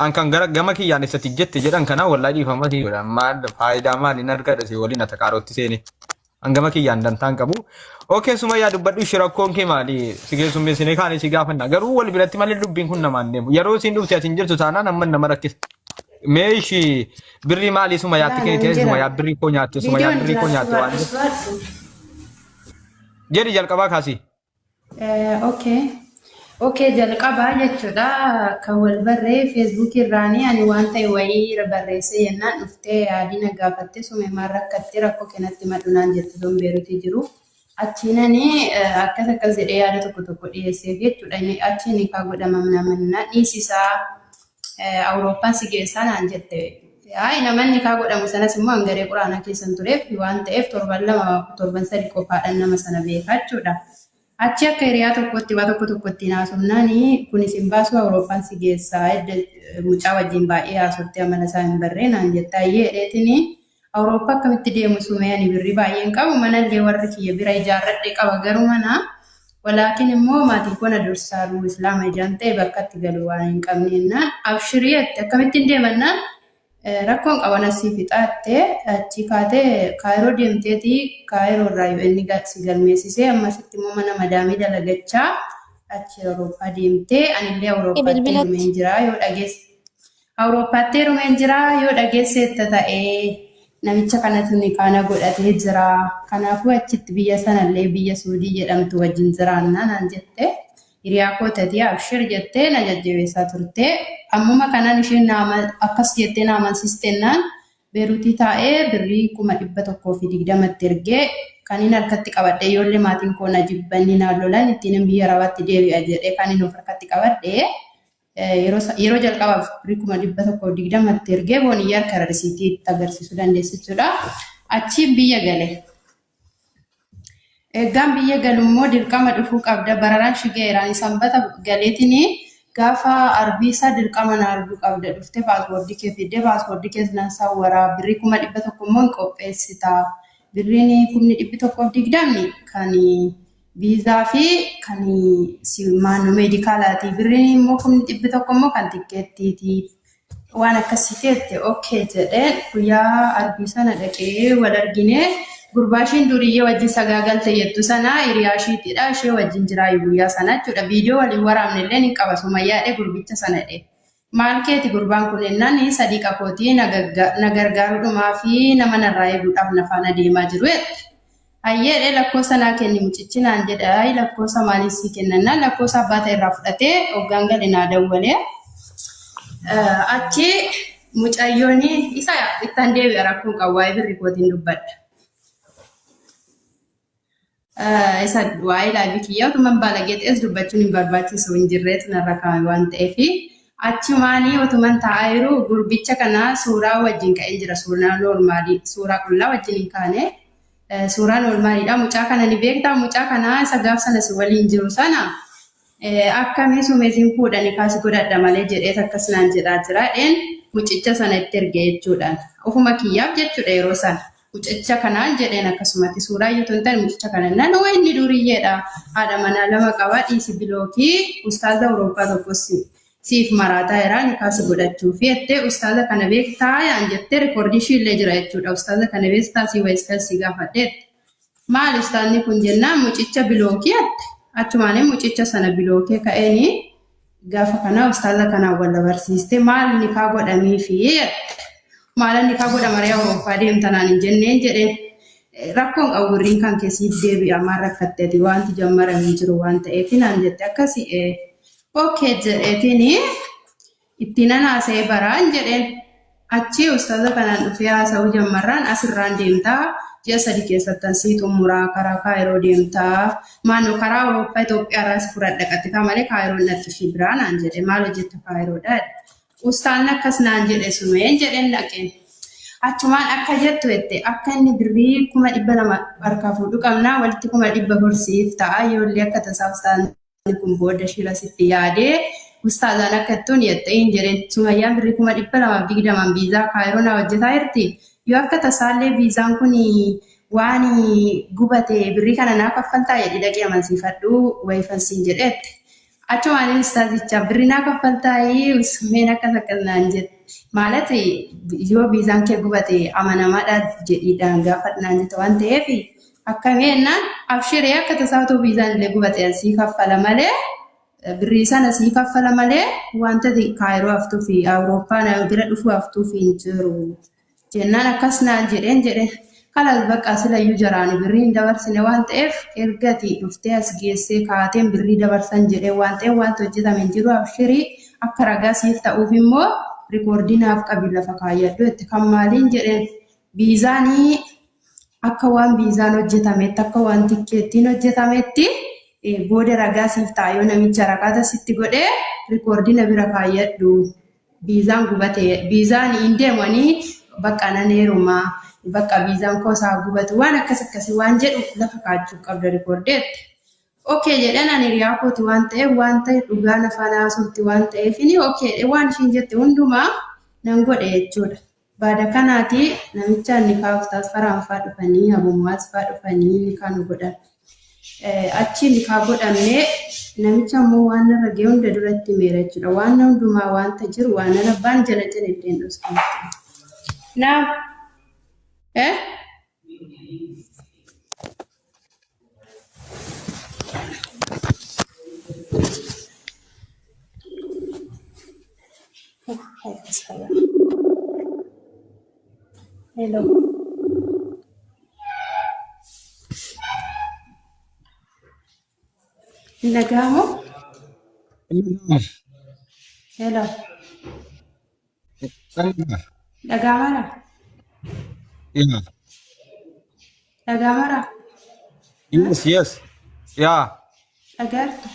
S1: An kan gara gama kiyyaan isatti jette jedhan kana wallahi dhiifama sii godha. Maal faayidaa maaliin argadha si waliin ata qaarootti seene. An gama kiyyaan dantaan qabu. Okay Sumayyaa dubbadhu ishee rakkoon kee maali? Si keessummeessinee kaanii si gaafanna. Garuu wal biratti malee dubbiin kun namaan deemu. Yeroo isiin dhufte ati hin jirtu taanaan amma nama rakkisa. Mee ishii birrii maalii Sumayyaatti
S2: Laa
S1: kennite
S2: nan jira.
S1: Sumayyaa birrii koo nyaatte Sumayyaa
S2: Viidiyoon
S1: birrii koo
S2: jiraachuu
S1: nyaatte waan
S2: baadhus baadhu.
S1: jedhi jalqabaa kaasii.
S2: Okay. Okay, jalqabaa jechuudha. Kan wal barree feesbuukii irraanii ani waan ta'e wayii barreessee jennaan dhuftee yaadii na gaafatte sume maal rakkattee rakkoo keenatti madhu naan jette sun Beeruutii jiru. Achiinani akkas akkas jedhee yaada tokko tokko dhiyeesseef jechuudha. Inni achiin nikaa godhama namannaa dhiisisaa Awurooppaan si geessaa naan jette. Hayi naman nikaa godhamu sanas immoo hangaree quraanaa keessan tureef waan ta'eef torban 2 torban 3 qofaadhaan nama sana beekaa jechuudha. Achi akka hiriyaa tokkotti waa tokko tokko ittiin haasofnaani kun isin baasuu Awurooppaan si geessaa edda mucaa wajjin baay'ee haasoftee amala isaa hin barree naan jette. Hayyee jedheetini Awurooppaa akkamitti deemu sumee ani birrii baay'ee hin qabu manallee warri kiyya bira ijaarradhe qaba garuu mana walaakin immoo maatiin koo na dursaaru islaama ijaan ta'e bakka itti galu waan hin qabne jennaan abshirii jette akkamittiin deemannaan Rakkoon qaban asii fixaatte achii kaatee kaayiroo deemteeti kaayiroo irraa UN si galmeessisee ammasitti immoo mana madaamii dalagachaa achi Awurooppaa deemtee anillee Awurooppaatti
S3: Bilbilatti.
S2: heerumeen jira yoo dhageesse Awurooppaatti heerumeen jira yoo dhageesseetta ta'ee namicha kanatu nikaana godhatee jira kanaafuu achitti biyya sanallee biyya Suudii jedhamtu wajjin jiraannaa naan jette Hiriyaa koo tatii abshir jettee na jajjabeessaa turte. Ammuma kanan isheen na akkas jettee na amansiistennaan Beeruutii taa'ee birrii 120,000 itti ergee kanin harkatti qabadhe ijoollee maatiin koo na jibbanii na lolan ittiinin biyya Arabaatti deebi'a jedhee kanin of harkatti qabadhe yeroo yeroo jalqabaaf birrii 120,000 itti ergee booniyyaa harka risiitii itti agarsiisuu dandeessu jechuudha. Achiin biyya gale. Eeggaan biyya galu immoo dirqama dhufuu qabda. Bararaan shigeera. Ani sanbata galeetini gaafa arbiisaa dirqama na arguu qabda. Dhuftee paaspoortii kee fiddee paaspoortii kees nan sawwaraa. Birrii 100,000 immoo hin qopheessita. Birriin 120,000 kan viizaa fi kan maannoo meedikaalaati. Birriin immoo 100,000 immoo kan tikkeettiiti. Waan akkasii jette okay jedheen guyyaa arbii sana dhaqee wal argine gurbaa ishiin duriyyee wajjin sagaagalte jettu sana hiriyaa ishiitidha ishee wajjin jiraayu guyyaa sana jechuudha viidiyoo waliin waraabne illee ni qaba sumayyaadhe gurbicha sana jedhe maal keeti gurbaan kun jennaan sadiiqa kootii na gargaaruudhumaa fi nama narraa eeguudhaaf na faana deemaa jiru jette. Hayyeedhe lakkoofsa naa kenni mucichi naan jedhe ayi lakkoofsa maaliin sii kennannaan lakkoofsa abbaa ta'e irraa fudhatee hoggaan gale naa dawwale. Achi mucayyoon isa ittan deebi'a rakkoon qabu waa'ee birri kootiin dubbadha. Isa waa'ee laabii kiyyaa utuman baalagee ta'es dubbachuun hin barbaachisu hin jirreetu narra kaa'ame waan ta'eef achumaanii utuman taa'aa jiru gurbicha kana suuraa wajjin ka'ee jira suuraa noormaalii suuraa qullaa wajjin hin kaane. Suuraan oolmaaniidha. Mucaa kana ni beektaa? Mucaa kana isa gaaf sana si waliin jiru sana akkamii sumeetiin fuudhanii kaasi godhadha malee jedheet akkas naan jedhaa jira. Dheen mucicha sana itti erge jechuudhaan. Ofuma kiyyaaf jechuudha yeroo sana. Mucicha kanaan jedheen akkasumatti suuraa iyyuu tun ta'e mucicha kana nan hoo inni duriyyeedha. Haadha manaa lama qaba dhiisi bilookii ustaaza Awurooppaa tokkos siif maraataa jira nikaa si godhachuufi jettee ustaaza kana beektaa yaan jettee rikoordii ishii illee jira jechuudha ustaaza kana beektaa si wayiskal si gaafadhe jette maali ustaazni kun jennaan mucicha bilookii jette achumaanii mucicha sana bilookee ka'eeni gaafa kana ustaaza kanaan wal barsiiste maal nikaa godhamiifi jette maalan nikaa godhamaree awurooppaa deemtanaan hin jenneen jedheen rakkoon qabu birriin kan keessiif deebi'a maal rakkatte ati wanti jammarame hin jiru waan ta'eef naan jette akkasi Ok jedheetiin itti nan haasa'ee baraan jedheen. Achii ustaaza kanaan dhufee haasa'uu jammarraan asirraan deemtaa ji'a sadi keessattan sii xumuraa karaa kaayiroo deemtaa maanoo karaa Awurooppaa Itoophiyaa irraa si fudhadha qaxitaa malee kaayiroon dhaqxu ishii biraa naan jedhe maal hojjetta kaayiroodha jedhe. Ustaanni akkas naan jedhe sumeen jedheen dhaqeen. Achumaan akka jettu jette akka inni birrii 200,000 harkaa fuudhu qabnaa walitti 400,000 siif ta'a yoollee akka tasaa ustaanni kun booda shira sitti yaadee ustaazaan akka ittuun jette hin jedheen sumayyaan birrii 220,000 viizaa kaayiroo naa hojjetaa jirti yoo akka tasaallee viizaan kun waan gubate birrii kana naa kaffaltaa jedhi dhaqee amansiifadhu wayifan siin jedheette achumaan ustaazicha birrii naa kaffaltaa sumeen akkas akkas naan jette maalat yoo viizaan kee gubate amanamaadha jedhiidhaan gaafadhu naan jette waan ta'eef Akkamii jennaan abshiree akka tasaa utuu viizaan illee gubate an sii kaffala malee birrii sana sii kaffala malee wanta ati kaayiroo haftuu fi Awurooppaa na bira dhufuu haftuu fi hin jiru. Jennaan akkas naan jedheen jedhe. Kalas bakka silayyuu jaraani birrii hin dabarsine waan ta'eef ergati dhuftee as geessee kaateen birrii dabarsan jedhee waan ta'eef wanti hojjetame hin jiru abshirii akka ragaa siif ta'uuf immoo rikoordii naaf qabi lafa kaayyadhu jette. Kan maaliin jedheen biizaanii akka waan biizaan hojjetametti akka waan tikkeettiin hojjetametti booda ragaa siif ta'a yoo namicha rakaata sitti godhee rikoordii na bira kaayyadhu. Biizaan gubate biizaan hin deemanii bakka nan heerumaa bakka biizaan koo isaa gubatu waan akkas akkasii waan jedhu lafa kaachuu qabda rikoordeetti. Okay jedhan ani hiriyaa kooti waan ta'eef waan ta'e dhugaan afaan haasofti waan ta'eef inni okay waan ishiin jette hundumaa nan godhe jechuudha. Baada kanaati namicha nikaa ustaas faraan faa dhufanii abummaas faa dhufanii nikaa nu godhan. Achi nikaa godhamnee namicha immoo waan narra ga'e hunda duratti himeera jechuudha. Waan hundumaa wanta jiru waan nan abbaan jala jala ittiin dhosku. Naam. Eh? Hello. Hin dhaga'amu? Hello. Dhaga'amaadha?
S1: Yeah.
S2: Dhaga'amaadha?
S1: Yes. Yeah.
S2: Dhaga'artu?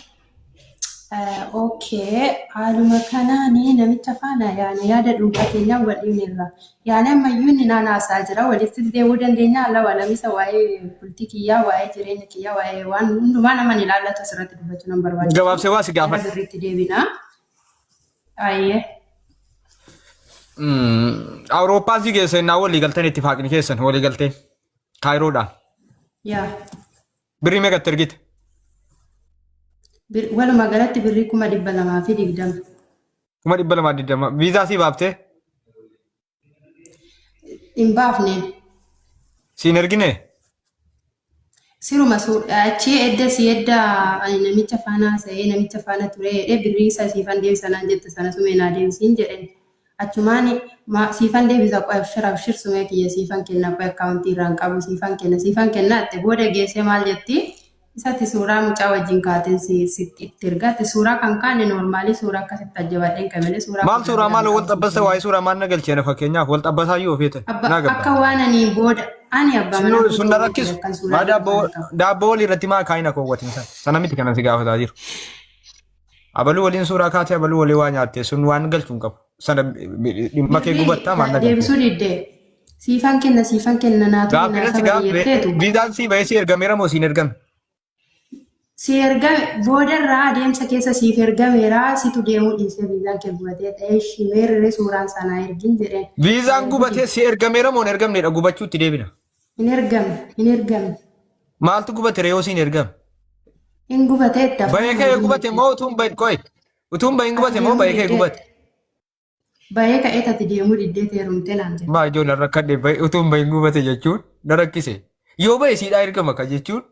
S2: Okay. Haaluma kanaani namicha faana yaani yaada dhuunfaa keenyaa wal dhiibneerra. Yaani ammayyuu inni naan haasaa jira. Walitti deebi'uu dandeenya. Alla walamisa waa'ee bultii kiyyaa, waa'ee jireenya kiyyaa, waa'ee waan hundumaa nama ni ilaallatu asirratti dubbachuu nan barbaachisu.
S1: Gabaabsee waa si
S2: Gara
S1: gaafadha.
S2: birriitti deebina. Ayyee.
S1: Awurooppaan si geessa innaa walii galtan itti faaqni keessan walii galteen Kaayiroodhaan.
S2: Yaa.
S1: Birrii meeqatti ergite?
S2: Walumaa galatti birrii 220,000.
S1: 220,000. Viizaa sii baaftee?
S2: Hin baafne.
S1: Siin ergine?
S2: Siruma achi edda si edda ani namicha faana haasa'ee namicha faana ture jedhee birrii isa siifan deebisa naan jette sana sumee naa deebisiin jedheen. Achumaan siifan deebisa qoy abshir abshir sumee kiyya siifan kenna qoy akkaawuntii irraan qabu siifan kenna siifan kenna jette booda geessee maal jetti isatti suuraa mucaa wajjin kaateen si sitti itti ergatte suuraa kan kaane noormaalii suuraa akkasitti ajjabadheen qabelee suuraa
S1: Maal
S2: qodaa
S1: suuraa
S2: biraan
S1: maal wal
S2: qabu
S1: xabbasta
S2: siif
S1: waa'ee suuraa maal na galchee na fakkeenyaaf wal xabbasaa yoo feete
S2: Abba
S1: naa gabba.
S2: akka waan ani booda ani abbaa
S1: Sun
S2: manaa koo
S1: sun na
S2: ta'uu
S1: rakkisu.
S2: akkan suuraa
S1: Maa
S2: bira
S1: daabboo
S2: kan qabu.
S1: daabboo walii irratti maa kaayina koowwatin sana. Sana miti kanan si gaafataa jiru. Abaluu waliin suuraa kaatee abaluu walii waa nyaatte sun waan galchuu hin qabu. Sana dhimma kee
S2: Birrii
S1: gubattaa maal na galchee.
S2: deebisuu didde. Siifan kenna siifan kenna naa tole
S1: Gaaffii
S2: naa
S1: irratti
S2: sabari
S1: gaaffii
S2: jetteetu.
S1: viizaan sii bahee si ergameera moo siin ergame?
S2: Si ergame boodarraa adeemsa keessa siif ergameera situ deemuu dhiisee viizaan kee gubatee ta'ee shimeerri suuraan sanaa ergin jedheen. Naa
S1: Viizaan
S2: erguu
S1: gubatee
S2: didde.
S1: si ergameera moo hin ergamneedha gubachuutti deebina.
S2: Hin ergamne hin ergamne.
S1: Maaltu gubate ree yoo siin ergame?
S2: Hin gubatee itti afaan
S1: Bahee ka'ee
S2: hojii
S1: gubate moo utuu hin bahin qoy utuu hin bahin
S2: Ati
S1: gubate moo
S2: deemuu
S1: bahee ka'ee
S2: diddee
S1: gubate?
S2: bahee ka'ee ati deemuu diddee teerumtee naan jette.
S1: Maa ijoolleen rakkadhe bahee utuu hin bahin gubate jechuun na rakkise. Yoo bahe siidhaa ergama ka jechuun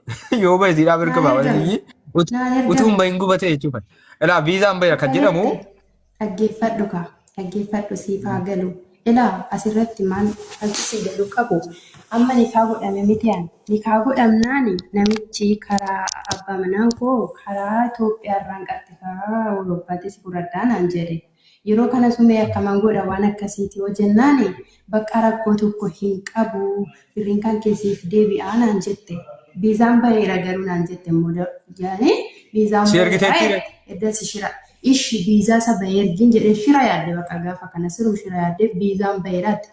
S1: yoo bahe siidhaaf
S2: Naan
S1: ergama
S2: ergame
S1: malee
S2: naan
S1: utuu hin
S2: ergame.
S1: bahin gubate jechuudha. Ilaa viizaan bahe kan jedhamu
S2: Asirratti dhaggeeffadhu kaa dhaggeeffadhu siif haa galu. Ilaa asirratti maal wanti sii galu qabu amma nikaa godhame miti ani nikaa godhamnaani namichi karaa abbaa manaan koo karaa Itoophiyaa irraan qaxxitaa Awurooppaatti si fudhadhaa naan jedhe. Yeroo kana sumee akkaman godha waan akkasiiti yoo jennaani bakka rakkoo tokko hin qabu birriin kan kee siif deebi'aa naan jette. Viizaan baheera garuu naan jette immoo jedhanii viizaan
S1: si
S2: baheera
S1: ergiteetti ree?
S2: jette. Edda si shira ishi viizaa isa bahee ergiin jedhee shira yaadde bakka gaafa kana siruu shira yaadde viizaan baheeraatti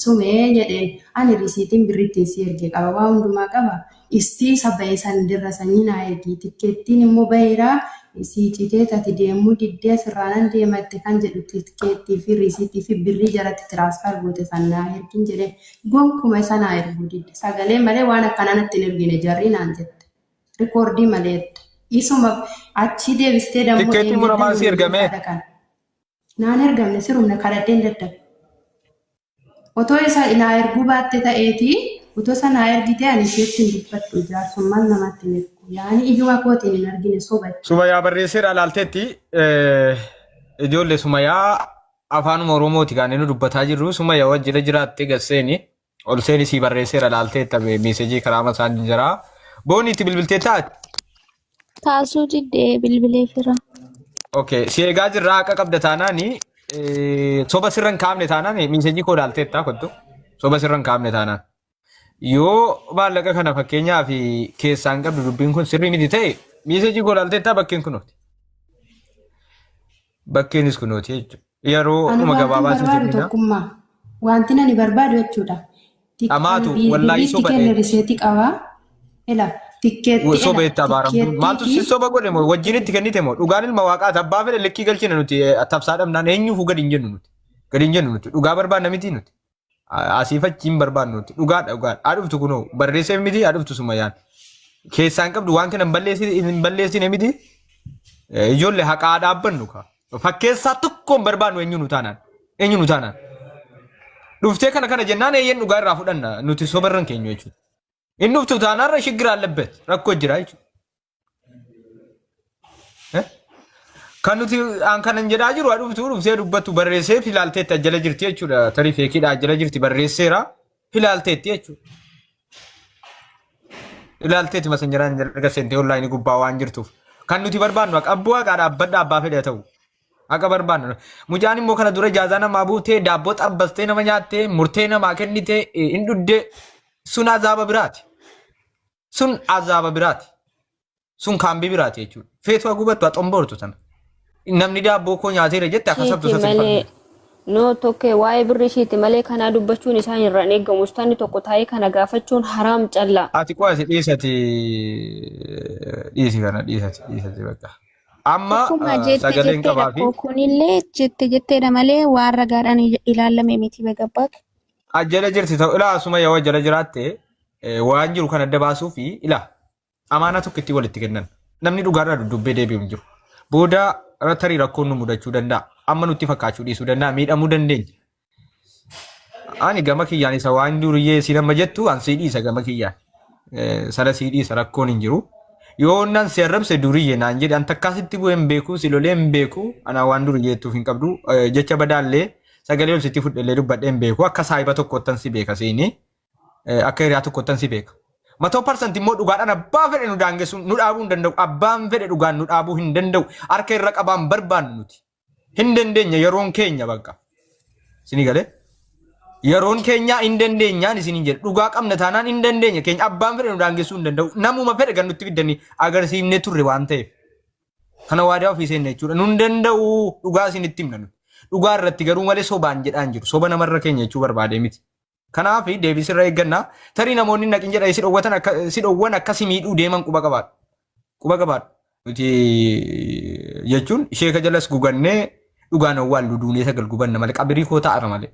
S2: sumee jedheen ani risiitiin birri ittiin si erge qaba waa hundumaa qaba istii isa bahe san dirra sanyii naa ergi tikkeettiin immoo baheera sii citee tati deemuu diddee asirraa nan deematte kan jedhu tikkeettii fi risiitii fi birrii jaratti tiraansfar goote san naa ergin jedheen gonkuma isa naa erguu didde sagalee malee waan akkanaa natti hin ergine jarri naan jette. Rikoordii malee jette. Isuma achii deebistee dammoo
S1: Tikkeettiin
S2: dheengadda
S1: muramaan si
S2: nu wajjin
S1: ergamee
S2: kadhaqan. Naan ergamne sirumna kadhadheen dadhabe. Otoo isa naa erguu baatte ta'eeti otoo isa naa ergite ani isheetti hin dubbadhu jaarsummaan namatti hin ergu. Yaani ijuma kootiin hin argine soba jechuudha.
S1: Sumayaa barreesseera laalteetti ijoollee Sumayaa afaanuma Oromooti kan inni dubbataa jirru Sumayaa wajjira jiraatte gasseeni. Ol seeni sii barreesseera laalteetta meesejii karaa masaan jira. Booni itti bilbiltee taate.
S3: Kaasuu diddee bilbilee fira.
S1: Okay, si eegaa jirra haqa qabda taanaani soba sirra hin kaafne taanaan meesejii koo laalteetta kottu. Soba sirra hin kaafne taanaan. Yoo maallaqa kana fakkeenyaaf keessaa hin qabdu dubbiin kun sirrii miti ta'e meesejii koo laalteetta bakkeen kunooti. Bakkeenis kunooti jechuudha. Yeroo
S2: Ani
S1: dhuma
S2: wantin
S1: gabaabaa si
S2: barbaadu
S1: kennina.
S2: tokkummaa. Wantin ani barbaadu jechuudha.
S1: Dhamaatu
S2: Ani
S1: wallaahi
S2: birrii itti
S1: soba
S2: kenne
S1: dhee.
S2: riseetii qaba. Ela tikkeetti ela
S1: Soba itti abaaramtu.
S2: tikkeettii
S1: Maaltu
S2: fi
S1: si soba godhe moo wajjin itti kennite moo dhugaan ilma waaqaati abbaa fedhe likkii galchina nuti tabsaa dhabnaan eenyuufuu gadi hin jennu nuti. Gadi hin jennu nuti dhugaa barbaanna miti nuti. Asiif achi hin barbaannu nuti. Dhugaadha dhugaadha. Haa dhuftu kunoo barreessee miti haa dhuftu sumayyaan. Keessaa hin qabdu waan kana hin balleessine miti. Ijoollee haqaa dhaabbannu kaa. Fakkeessaa tokko hin barbaannu eenyu nu taanaan. Eenyu nu taanaan. Dhuftee kana kana jennaan eeyyeen dhugaa irraa fudhanna nuti soba irra hin keenyu jechuudha. Inni dhuftu taanaan irra shiggira allebbet rakkoo jira jechuudha. Eh? Kan nuti an kanan jedhaa jiru haa dhuftu dhuftee dubbattu barreessee filaalteetti ajjala jirti jechuudha. Tarii feekiidha ajjala jirti barreesseera filaalteetti jechuudha. Ilaalteetti masanjaraan erga seentee onlaayinii gubbaa waan jirtuuf. Kan nuti barbaannu haqa abboo haqaa dhaabbadha abbaa fedhe haa ta'u. Haqa barbaannu. Mucaan immoo kana dura jaazaa namaa buutee daabboo xabbastee nama nyaattee murtee namaa kennitee hin dhuddee sun azaaba biraati. Sun azaaba biraati. Sun kaambii biraati jechuudha. Feetu haa gubattu haa xomboortu tana. Namni daabboo koo nyaateera jette akka sabtu
S4: Ishiiti
S1: sas hin
S4: malee
S1: falmitu.
S4: no tokko waa'ee birri ishiiti malee kanaa dubbachuun isaan irraa hin eegamu. Ustaanni tokko taa'ee kana gaafachuun haraam callaa.
S1: Ati qo'ati dhiisati dhiisi kana dhiisati dhiisati bakka. Amma
S3: Tokkummaa jette
S1: sagaleen
S3: jetteedha
S1: qabaa fi
S3: koo kunillee jette jetteedha malee waan ragaadhaan ilaalame miti begabbaak.
S1: ajjala jirti ta'u ilaa asuma yoo ajjala jiraatte waan jiru kan adda baasuu fi ilaa Amaanaa tokkittii walitti kennan. Namni dhugaarraa duddubbee deebi'u hin jiru. Booda tarii rakkoon nu mudachuu danda'a. Amma nutti fakkaachuu dhiisuu danda'a. Miidhamuu dandeenya. Ani gama kiyyaan isa waan duriyyee isiin amma jettu an sii dhiisa gama kiyyaan. Sana sii dhiisa rakkoon hin jiru. Yoo nan si arrabse duriyyee naan jedhe an takkaa sitti bu'ee hin beeku si lolee hin beeku anaa waan duriyyee jettuuf hin qabdu. Jecha badaallee sagalee ol sitti fudhellee dubbadhee hin beeku akka saahiba tokkottan si beeka siini. Akka hiriyaa tokkottan si beeka. Matoo parsanti immoo dhugaadhaan abbaa fedhe nu daangessu nu dhaabuu hin danda'u. Abbaan fedhe dhugaan nu dhaabuu hin danda'u. Harka irra qabaan barbaannu nuti. Hin dandeenya yeroon keenya bakka. Isinii galee? Yeroon keenya hin dandeenyaan isiniin jedhe. Dhugaa qabna taanaan hin dandeenya keenya abbaan fedhe nu daangessuu hin danda'u. Namuma fedhe kan nutti fiddanii agarsiifnee turre waan ta'eef. Kana waadaa ofii seenne jechuudha. Nun danda'u dhugaa isinitti himna nuti. Dhugaa irratti garuu malee sobaan jedhaan jiru. Soba namarra keenya jechuu barbaadee miti. Kanaaf deebii sirra eegganna. Tarii namoonni naqin jedhanii si dhowwatan akka si dhowwan akka si miidhuu deeman quba qabaadhu. Quba qabaadhu. Nuti jechuun sheeka jalas gugannee dhugaan awwaallu duunee sagal gubanna malee qabirii koo ta'ara malee.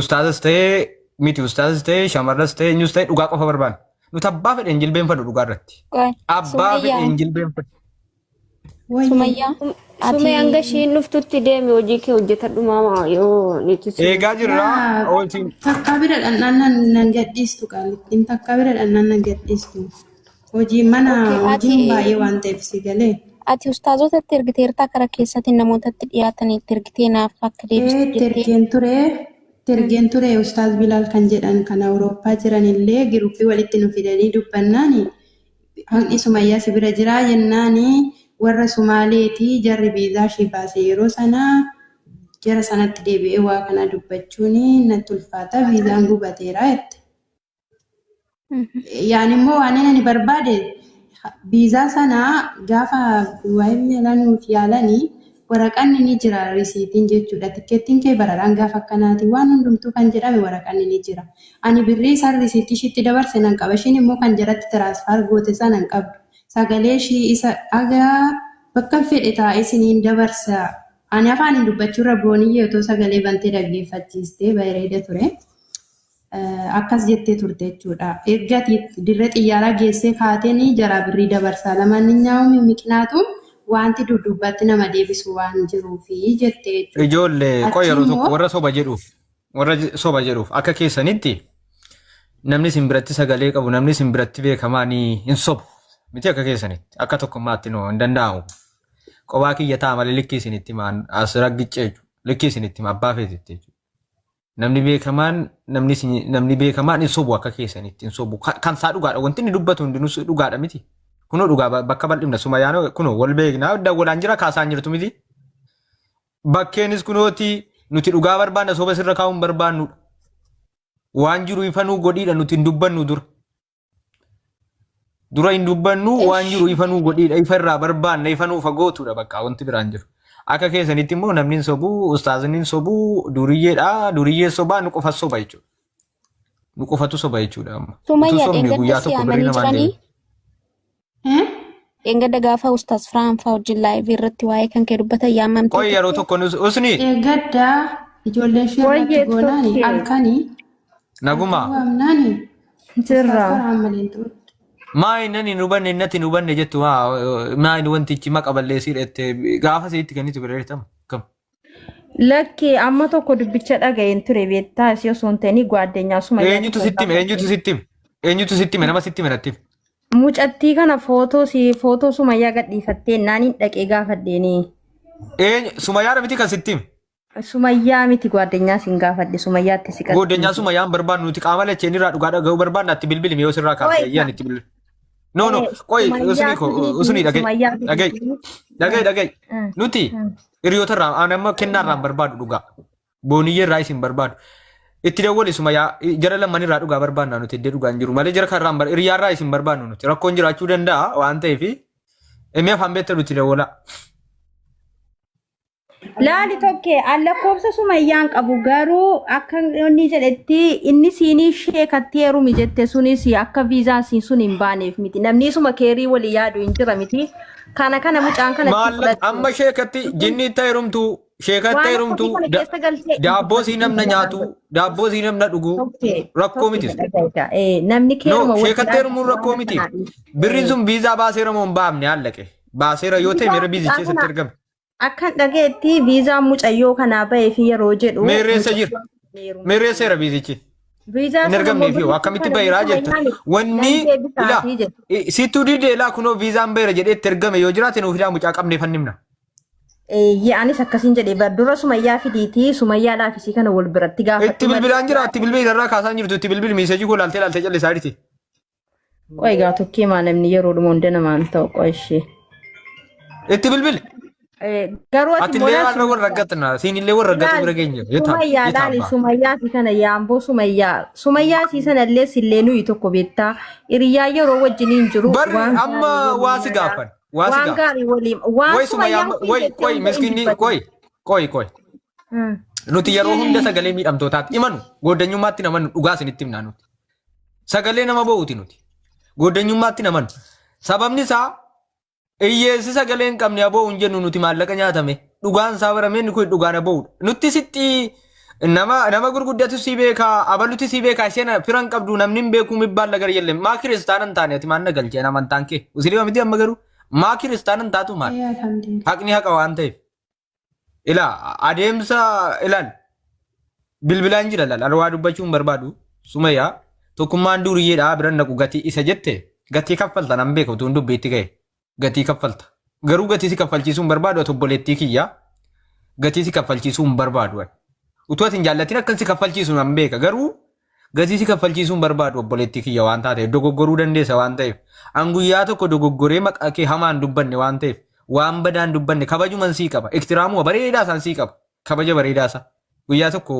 S1: Ustaazas ta'ee miti ustaazas ta'ee shamarras ta'ee eenyus ta'ee dhugaa qofa barbaanna. Nuti abbaa fedhe hin jilbeenfannu dhugaa irratti.
S3: Qoy,
S1: Abbaa fedhe
S3: Sumayyaa,
S1: hin jilbeenfannu.
S2: Wayye.
S3: Sumayyaa, ati
S4: Sumee hanga ishiin dhuftutti deemi hojii kee hojjetadhu maama yoo niiti sun.
S1: Eegaa jirra.
S2: Yaa
S1: Ooltiin
S2: takkaa bira dhannaan nan nan gadhiistu qaalittiin takkaa bira dhannaan nan gadhiistu. Hojii mana
S3: okay, ati
S2: hojiin baay'ee waan ta'eef si galee.
S3: ati ustaazotatti ergiteertaa karaa keessaatiin namootatti dhiyaatan itti ergitee naaf akka deebistu
S2: Ee
S3: jettee.
S2: tergeen ture tergeen ture Ustaaz Bilaal kan jedhan kan Awurooppaa jiran illee giruuppii walitti nu fidanii dubbannaani Haqni Sumayyaa si bira jiraa jennaani warra Sumaaleeti jarri viizaa ishii baase yeroo sana jara sanatti deebi'ee waa kana dubbachuun natti ulfaata viizaan gubateera jette. Yaani immoo waan ani barbaade viizaa sana gaafa waa'ee biyya alaa nuuf yaalanii waraqanni ni jira risiitiin jechuudha. Tikkeettiin kee bararaan gaafa akkanaati waan hundumtuu kan jedhame waraqanni ni jira. Ani birrii isaan risiitii ishiitti dabarse nan qaba. Ishiin immoo kan jaratti transfer goote sana hin qabdu. Sagalee ishii isa dhagaa bakkan fedhe taa'ee isiniin dabarsa. Ani afaaniin dubbachuurra booniyyee otoo sagalee bantee dhaggeeffachiistee bareeda ture. Akkas jettee turte jechuudha. Erga ati dirree xiyyaaraa geessee kaateen jaraa birrii dabarsaa. Lamanninyaa'um miqnaatu wanti duddubbatti nama deebisu waan jiruufi jette jechuudha.
S1: Ijoollee qoy
S2: Achi
S1: yeroo tokko
S2: immoo
S1: warra soba jedhuuf warra soba jedhuuf akka keessanitti namni isin biratti sagalee qabu namni isin biratti beekamaa ni hin sobu miti akka keessanitti akka tokkummaatti noo hin danda'amu. Qobaa kiyya ta'a malee likkii isinitti maan as raggiccee jechuudha. Likkii isinitti hima abbaa feetitti jechuudha. Namni beekamaan namni isin- namni beekamaan hin sobu akka keessanitti hin sobu. Kan isaa dhugaadha. Wanti inni dubbatu hundinuu dhugaadha miti. Kunoo dhugaa bakka bal'ifna sumayaan kunoo wal beekna dawwalaan jira kaasaan jirtu miti. Bakkeenis kunooti nuti dhugaa barbaanna soba sirra kaa'uu hin barbaannudha. Waan jiru ifa nuu godhiidha nuti hin dubbannu dura. Dura hin dubbannu waan jiru ifa nuu godhiidha ifa irraa barbaanna ifa nuuf gootuudha bakka wanti biraan jiru. Akka keessanitti immoo namni hin sobu ustaazni hin sobu duriyyeedha duriyyee sobaa nu qofa soba jechuudha. Nu qofatu soba jechuudha amma. Utuu
S3: Sumayyaa
S1: sobne
S3: dheengadda
S1: guyyaa
S3: si
S1: tokko birrii
S3: yaamanii
S1: namaan
S3: jiranii
S1: deemu.
S2: Eh?
S3: dheengadda gaafa ustaas Firaan fa'aa wajjin laayivii irratti waa'ee kan kee dubbatan yaamamtee
S1: Qoy yeroo
S3: turte.
S1: tokko nus usni
S2: Eeggadda ijoollee ishee irratti
S5: Wayyee
S2: goonaani
S5: tokkee
S2: halkanii halkan
S1: naguma
S2: waamnaani ustaas
S5: jirra.
S2: Farhaan malee hin turre.
S1: maa inni hin hubanne innatti hin hubanne jettu maa maa inni wantichi maqa balleessii dhette gaafa sitti kennitu bireertama kam.
S5: Lakki amma tokko dubbicha dhaga'een ture beektaa isii osoo hin ta'in gwaaddenyaa sumayyaatti
S1: Eenyutu
S5: kan
S1: sitti hime eenyutu
S5: gaafadhe.
S1: sitti hime eenyutu sitti hime nama sitti hime natti hime.
S5: Mucattii kana footoo si footoo sumayyaa gadhiifattee naaniin dhaqee gaafadheeni.
S1: Eenyu sumayyaadha miti kan sitti hime.
S5: Sumayyaa miti gwaaddenyaa siin gaafadhe sumayyaatti si
S1: Gooddanyaa
S5: qaxxiiti.
S1: sumayyaan barbaannu nuti qaama lacheen irraa dhugaa dhaga'uu barbaanna itti bilbilime yoo sirraa kaafte
S5: Qoy
S1: ayyaan itti bilbili. No no qoy usnii
S5: sumayyaa
S1: ko
S5: fidiitii
S1: usnii dhaga'i
S5: sumayyaa
S1: dhaga'i
S5: fidiitii.
S1: dhaga'i dhaga'i nuti hiriyoota irraa aan amma kennaa irraa hin barbaadu dhugaa booniyyee irraa isin barbaadu. Itti dawwali sumayyaa jara lamman irraa dhugaa barbaanna nuti iddoo dhugaan jiru malee jara kan irraa hin bar hiriyaa irraa isin barbaannu nuti rakkoon jiraachuu danda'a waan ta'eef inni afaan beektan nuti dawwalaa.
S5: Laali tokkee an lakkoofsa sumayyaan qabu garuu akka inni jedhetti inni siinii sheekatti heerumi jette sunis akka viizaan siin sun hin baaneef miti. Namni isuma keerii walii yaadu hin jira miti. Kana kana mucaan kanatti
S1: Maallaqa
S5: fudhatte.
S1: amma sheekatti jinni itti heerumtu sheekatti
S5: Waan
S1: heerumtu
S5: akkasii kana keessa galtee hin
S1: daabboo sii
S5: dubbatin
S1: namna
S5: jedhaan
S1: nyaatu daabboo sii namna dhugu
S5: Tokkee
S1: rakkoo
S5: tokkee
S1: miti.
S5: dhagaita. Namni
S1: No
S5: keeruma wal
S1: sheekatti
S5: yaadu
S1: heerumuun
S5: waan
S1: rakkoo miti.
S5: akkanaa dhiisa.
S1: Birriin sun viizaa baaseera moo hin baafne allaqe. Baaseera yoo ta'e
S5: Viizaa
S1: meera viizichi
S5: mucaa
S1: eessatti
S5: kana
S1: ergame.
S5: Akkan dhagayetti viizaan mucayyoo kanaa bahee fi yeroo jedhu
S1: Meerreessa jira.
S5: mucayyoon heerumte.
S1: Meerreesseera viizichi.
S5: Viizaa
S1: Hin
S5: sana immoo
S1: ergamneef yoo
S5: birriitti
S1: akkamitti
S5: kana
S1: baheeraa jetta.
S5: sumayyaan
S1: Wanni
S5: nan
S1: ilaa
S5: deebisaafii jette.
S1: sittuu didee ilaa kunoo viizaan baheera jedhee itti ergame yoo jiraate nuuf fidaa mucaa qabnee fannifna.
S5: Eeyyee anis akkasiin jedhee bar dura sumayyaa fidiitii sumayyaadhaaf isii kana wal biratti
S1: Itti
S5: gaafadhu malee.
S1: bilbilaan jira itti bilbili irraa kaasaan jirtu itti bilbili miiseejii koo laaltee laaltee callisaa jirti.
S5: Qoy egaa tokkee maa namni yeroodhuma hunda namaan ta'u qoy ishee.
S1: Itti bilbili.
S5: Garuu ati
S1: Ati illee
S5: moolaa
S1: waan wal raggatna siin illee wal raggatu bira keenya.
S5: Sumayyaa laali sumayyaa si kana yaamboo sumayyaa sumayyaa si sana illee sillee nuyi tokko beektaa hiriyaa yeroo wajjiniin jiru
S1: Barri
S5: waan
S1: amma
S5: gaarii
S1: waa si
S5: waliin
S1: gaafan. Waa si
S5: waan
S1: gaafan.
S5: gaarii waliin waan
S1: Way sumayyaa
S5: sumayyaan siin
S1: way
S5: jettee
S1: qoy
S5: hunda hin
S1: miskiinni
S5: dubbatin.
S1: qoy qoy qoy. Nuti yeroo hunda sagalee miidhamtootaatti himanu gooddanyummaatti namannu dhugaa isinitti himnaa nuti. Sagalee nama bo'uuti nuti. Gooddanyummaatti namannu. Sababni isaa hiyyeessi sagalee hin qabne aboo hin jennu nuti maallaqa nyaatame. Dhugaan isaa baramee inni kun dhugaan aboo'udha. Nutti sitti nama nama gurguddatu si beekaa abaluti si beekaa isheen fira hin qabdu namni hin beekuu mibbaan lagar jelle maa kiristaana hin taane ati maan na galchee amantaan kee musliima miti amma garuu maa kiristaana hin taatu maal
S2: Ee alhamdulillah.
S1: haqni haqa waan ta'eef. Ilaa adeemsa ilaal bilbilaan jira laal alwaa dubbachuu hin barbaadu sumayyaa tokkummaan duuriyyeedha biran naqu gatii isa jette gatii kaffalta nan beeka utuun dubbiitti ga'e gatii kaffalta garuu gatii si kaffalchiisuu hin barbaadu ati obboleettii kiyya gatii si kaffalchiisuu hin barbaadu ani. Utuu ati hin jaallatin akkan si kaffalchiisu nan beeka garuu gatii si kaffalchiisuu hin barbaadu obboleettii kiyya waan taateef dogoggoruu dandeessa waan ta'eef an guyyaa tokko dogoggoree maqaa kee hamaan dubbanne waan ta'eef waan badaan dubbanne kabajuman sii qaba iktiraamuma bareedaa isaan sii qaba kabaja bareedaa isaa guyyaa tokko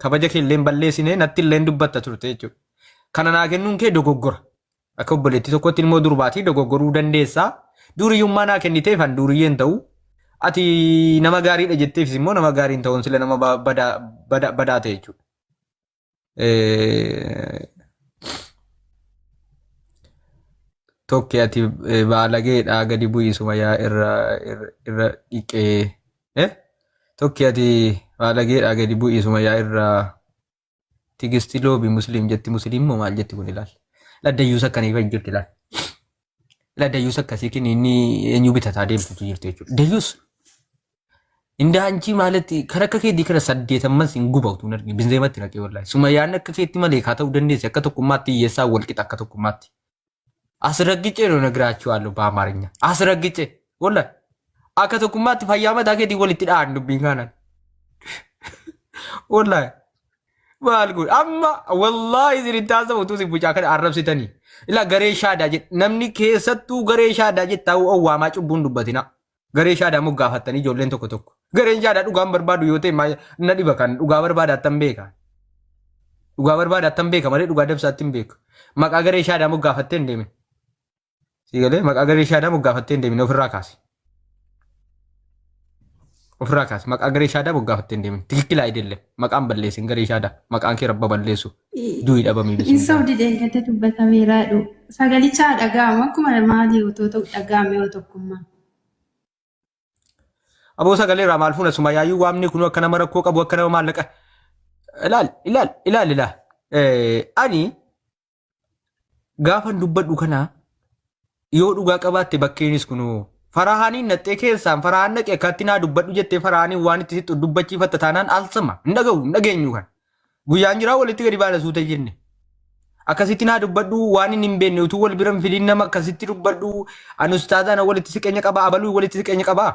S1: kabaja kee illee balleessine natti illee dubbatta turte jechuudha kana naa kennuun kee dogoggora akka obboleettii tokkotti immoo durbaatii dogoggoruu dandeessaa duuriyyummaa naa kenniteef an duuriyyeen ta'u ati nama gaariidha jetteefis immoo nama gaariin ta'uun sila nama badaa badaa badaa ta'e jechuudha. Tokki ati baalageedha gadi bu'i sumayyaa irra irra dhiqee. Tokki ati baalageedha gadi bu'i sumayyaa irra tigisti loobi musliim jetti musliim moo maal jetti kun ilaal. Laddayyuus akkanii fa'i jirti ilaal. Laddayyuus akkasii kini inni eenyu bitataa deemtutu jirti jechuudha. Dayyuus Inda anchi ማለት kan akka keetii kana saddeetamman sin guba utuu hin argine binzeematti naqee wallahi. Sumayyaan akka keetti malee kaa ta'uu dandeessi akka tokkummaatti hiyyeessaa wal qixa akka tokkummaatti. አስረግጬ ነው እነግራችኋለሁ በአማርኛ አስረግጬ ወላሂ akka tokkummaatti fayyaa mataa keetii walitti dha'an dubbiin kanaan. Wallahi Maal kun amma wallaahi isin hin taasifamu utuu isin mucaa kana arrabsitanii. Ilaa garee shaadaa jedhe namni keessattuu garee shaadaa jettaa owwaamaa cubbuun dubbatina. Garee shaadaa moggaafattanii ijoolleen tokko tokko. Gareen shaadaa dhugaan barbaadu yoo ta'e na dhiba kan dhugaa barbaada attan beeka. Dhugaa barbaada attan beeka malee dhugaa dabsaatti hin beeku. Maqaa garee shaadaa moggaafattee hin deemin. Sii galee maqaa garee shaadaa moggaafattee hin deemin ofirraa kaasi. Ofirraa kaasi maqaa garee shaadaa moggaafattee hin deemin. Tikikkilaa idellee maqaan balleessin garee shaadaa maqaan kee rabba balleessu du'i dhabamii
S2: Hin
S1: bismillah.
S2: sobdi deeggartee dubbatameera jedhu. Sagalichaa dhaga'amu akkuma maalii otoo ta'u dhaga'ame yoo tokkummaa.
S1: Aboo sagalee irraa maal fuuna sumayaayyuu waamni kun akka nama rakkoo qabu akka nama maallaqa. Ilaal ilaal ilaal ilaal. Ani gaafan dubbadhu kana yoo dhugaa qabaatte bakkeenis kunoo farahaaniin naxxee keessaan farahaan naqe akkatti naa dubbadhu jettee farahaaniin waan itti sixxu dubbachiifatta taanaan alsama hin dhaga'u hin dhageenyu kan guyyaan jiraa walitti gadi baana suuta jenne akkasitti naa dubbadhu waan inni hin beekne utuu wal bira hin fidin nama akkasitti dubbadhu ani ustaazaa na walitti siqeenya qabaa abaluu walitti siqeenya qabaa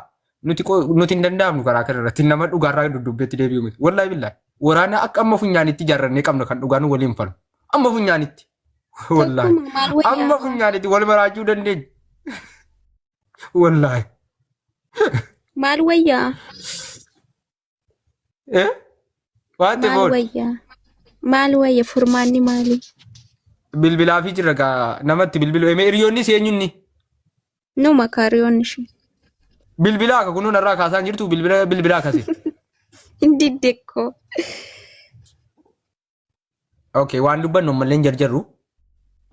S1: nuti nuti hin danda'amnu karaa kana irratti nama dhugaarraa dudubbeetti deebi'u miti wallaahi billaahi waraana akka amma funyaanitti ijaarrannee qabna kan dhugaan waliin falmu Amma funyaanitti. Wallaahi.
S3: Tokkuma maal wayyaa?
S1: Amma funyaanitti wal maraachuu dandeenya. Wallaahi.
S3: Maal wayyaa?
S1: Eh? Waan ta'e
S3: Maal
S1: boon.
S3: wayyaa? Maal wayya? Furmaanni maali?
S1: Bilbilaa fi jirra gaa namatti bilbilu. Emee hiriyoonni si eenyunni?
S3: Numa kaariyoon ishee.
S1: Bilbilaa akka kunuun irraa kaasaan jirtu bilbila bilbilaa akkasi.
S3: Hin diddekkoo.
S1: Okay, waan dubbannu ammallee hin jarjarru.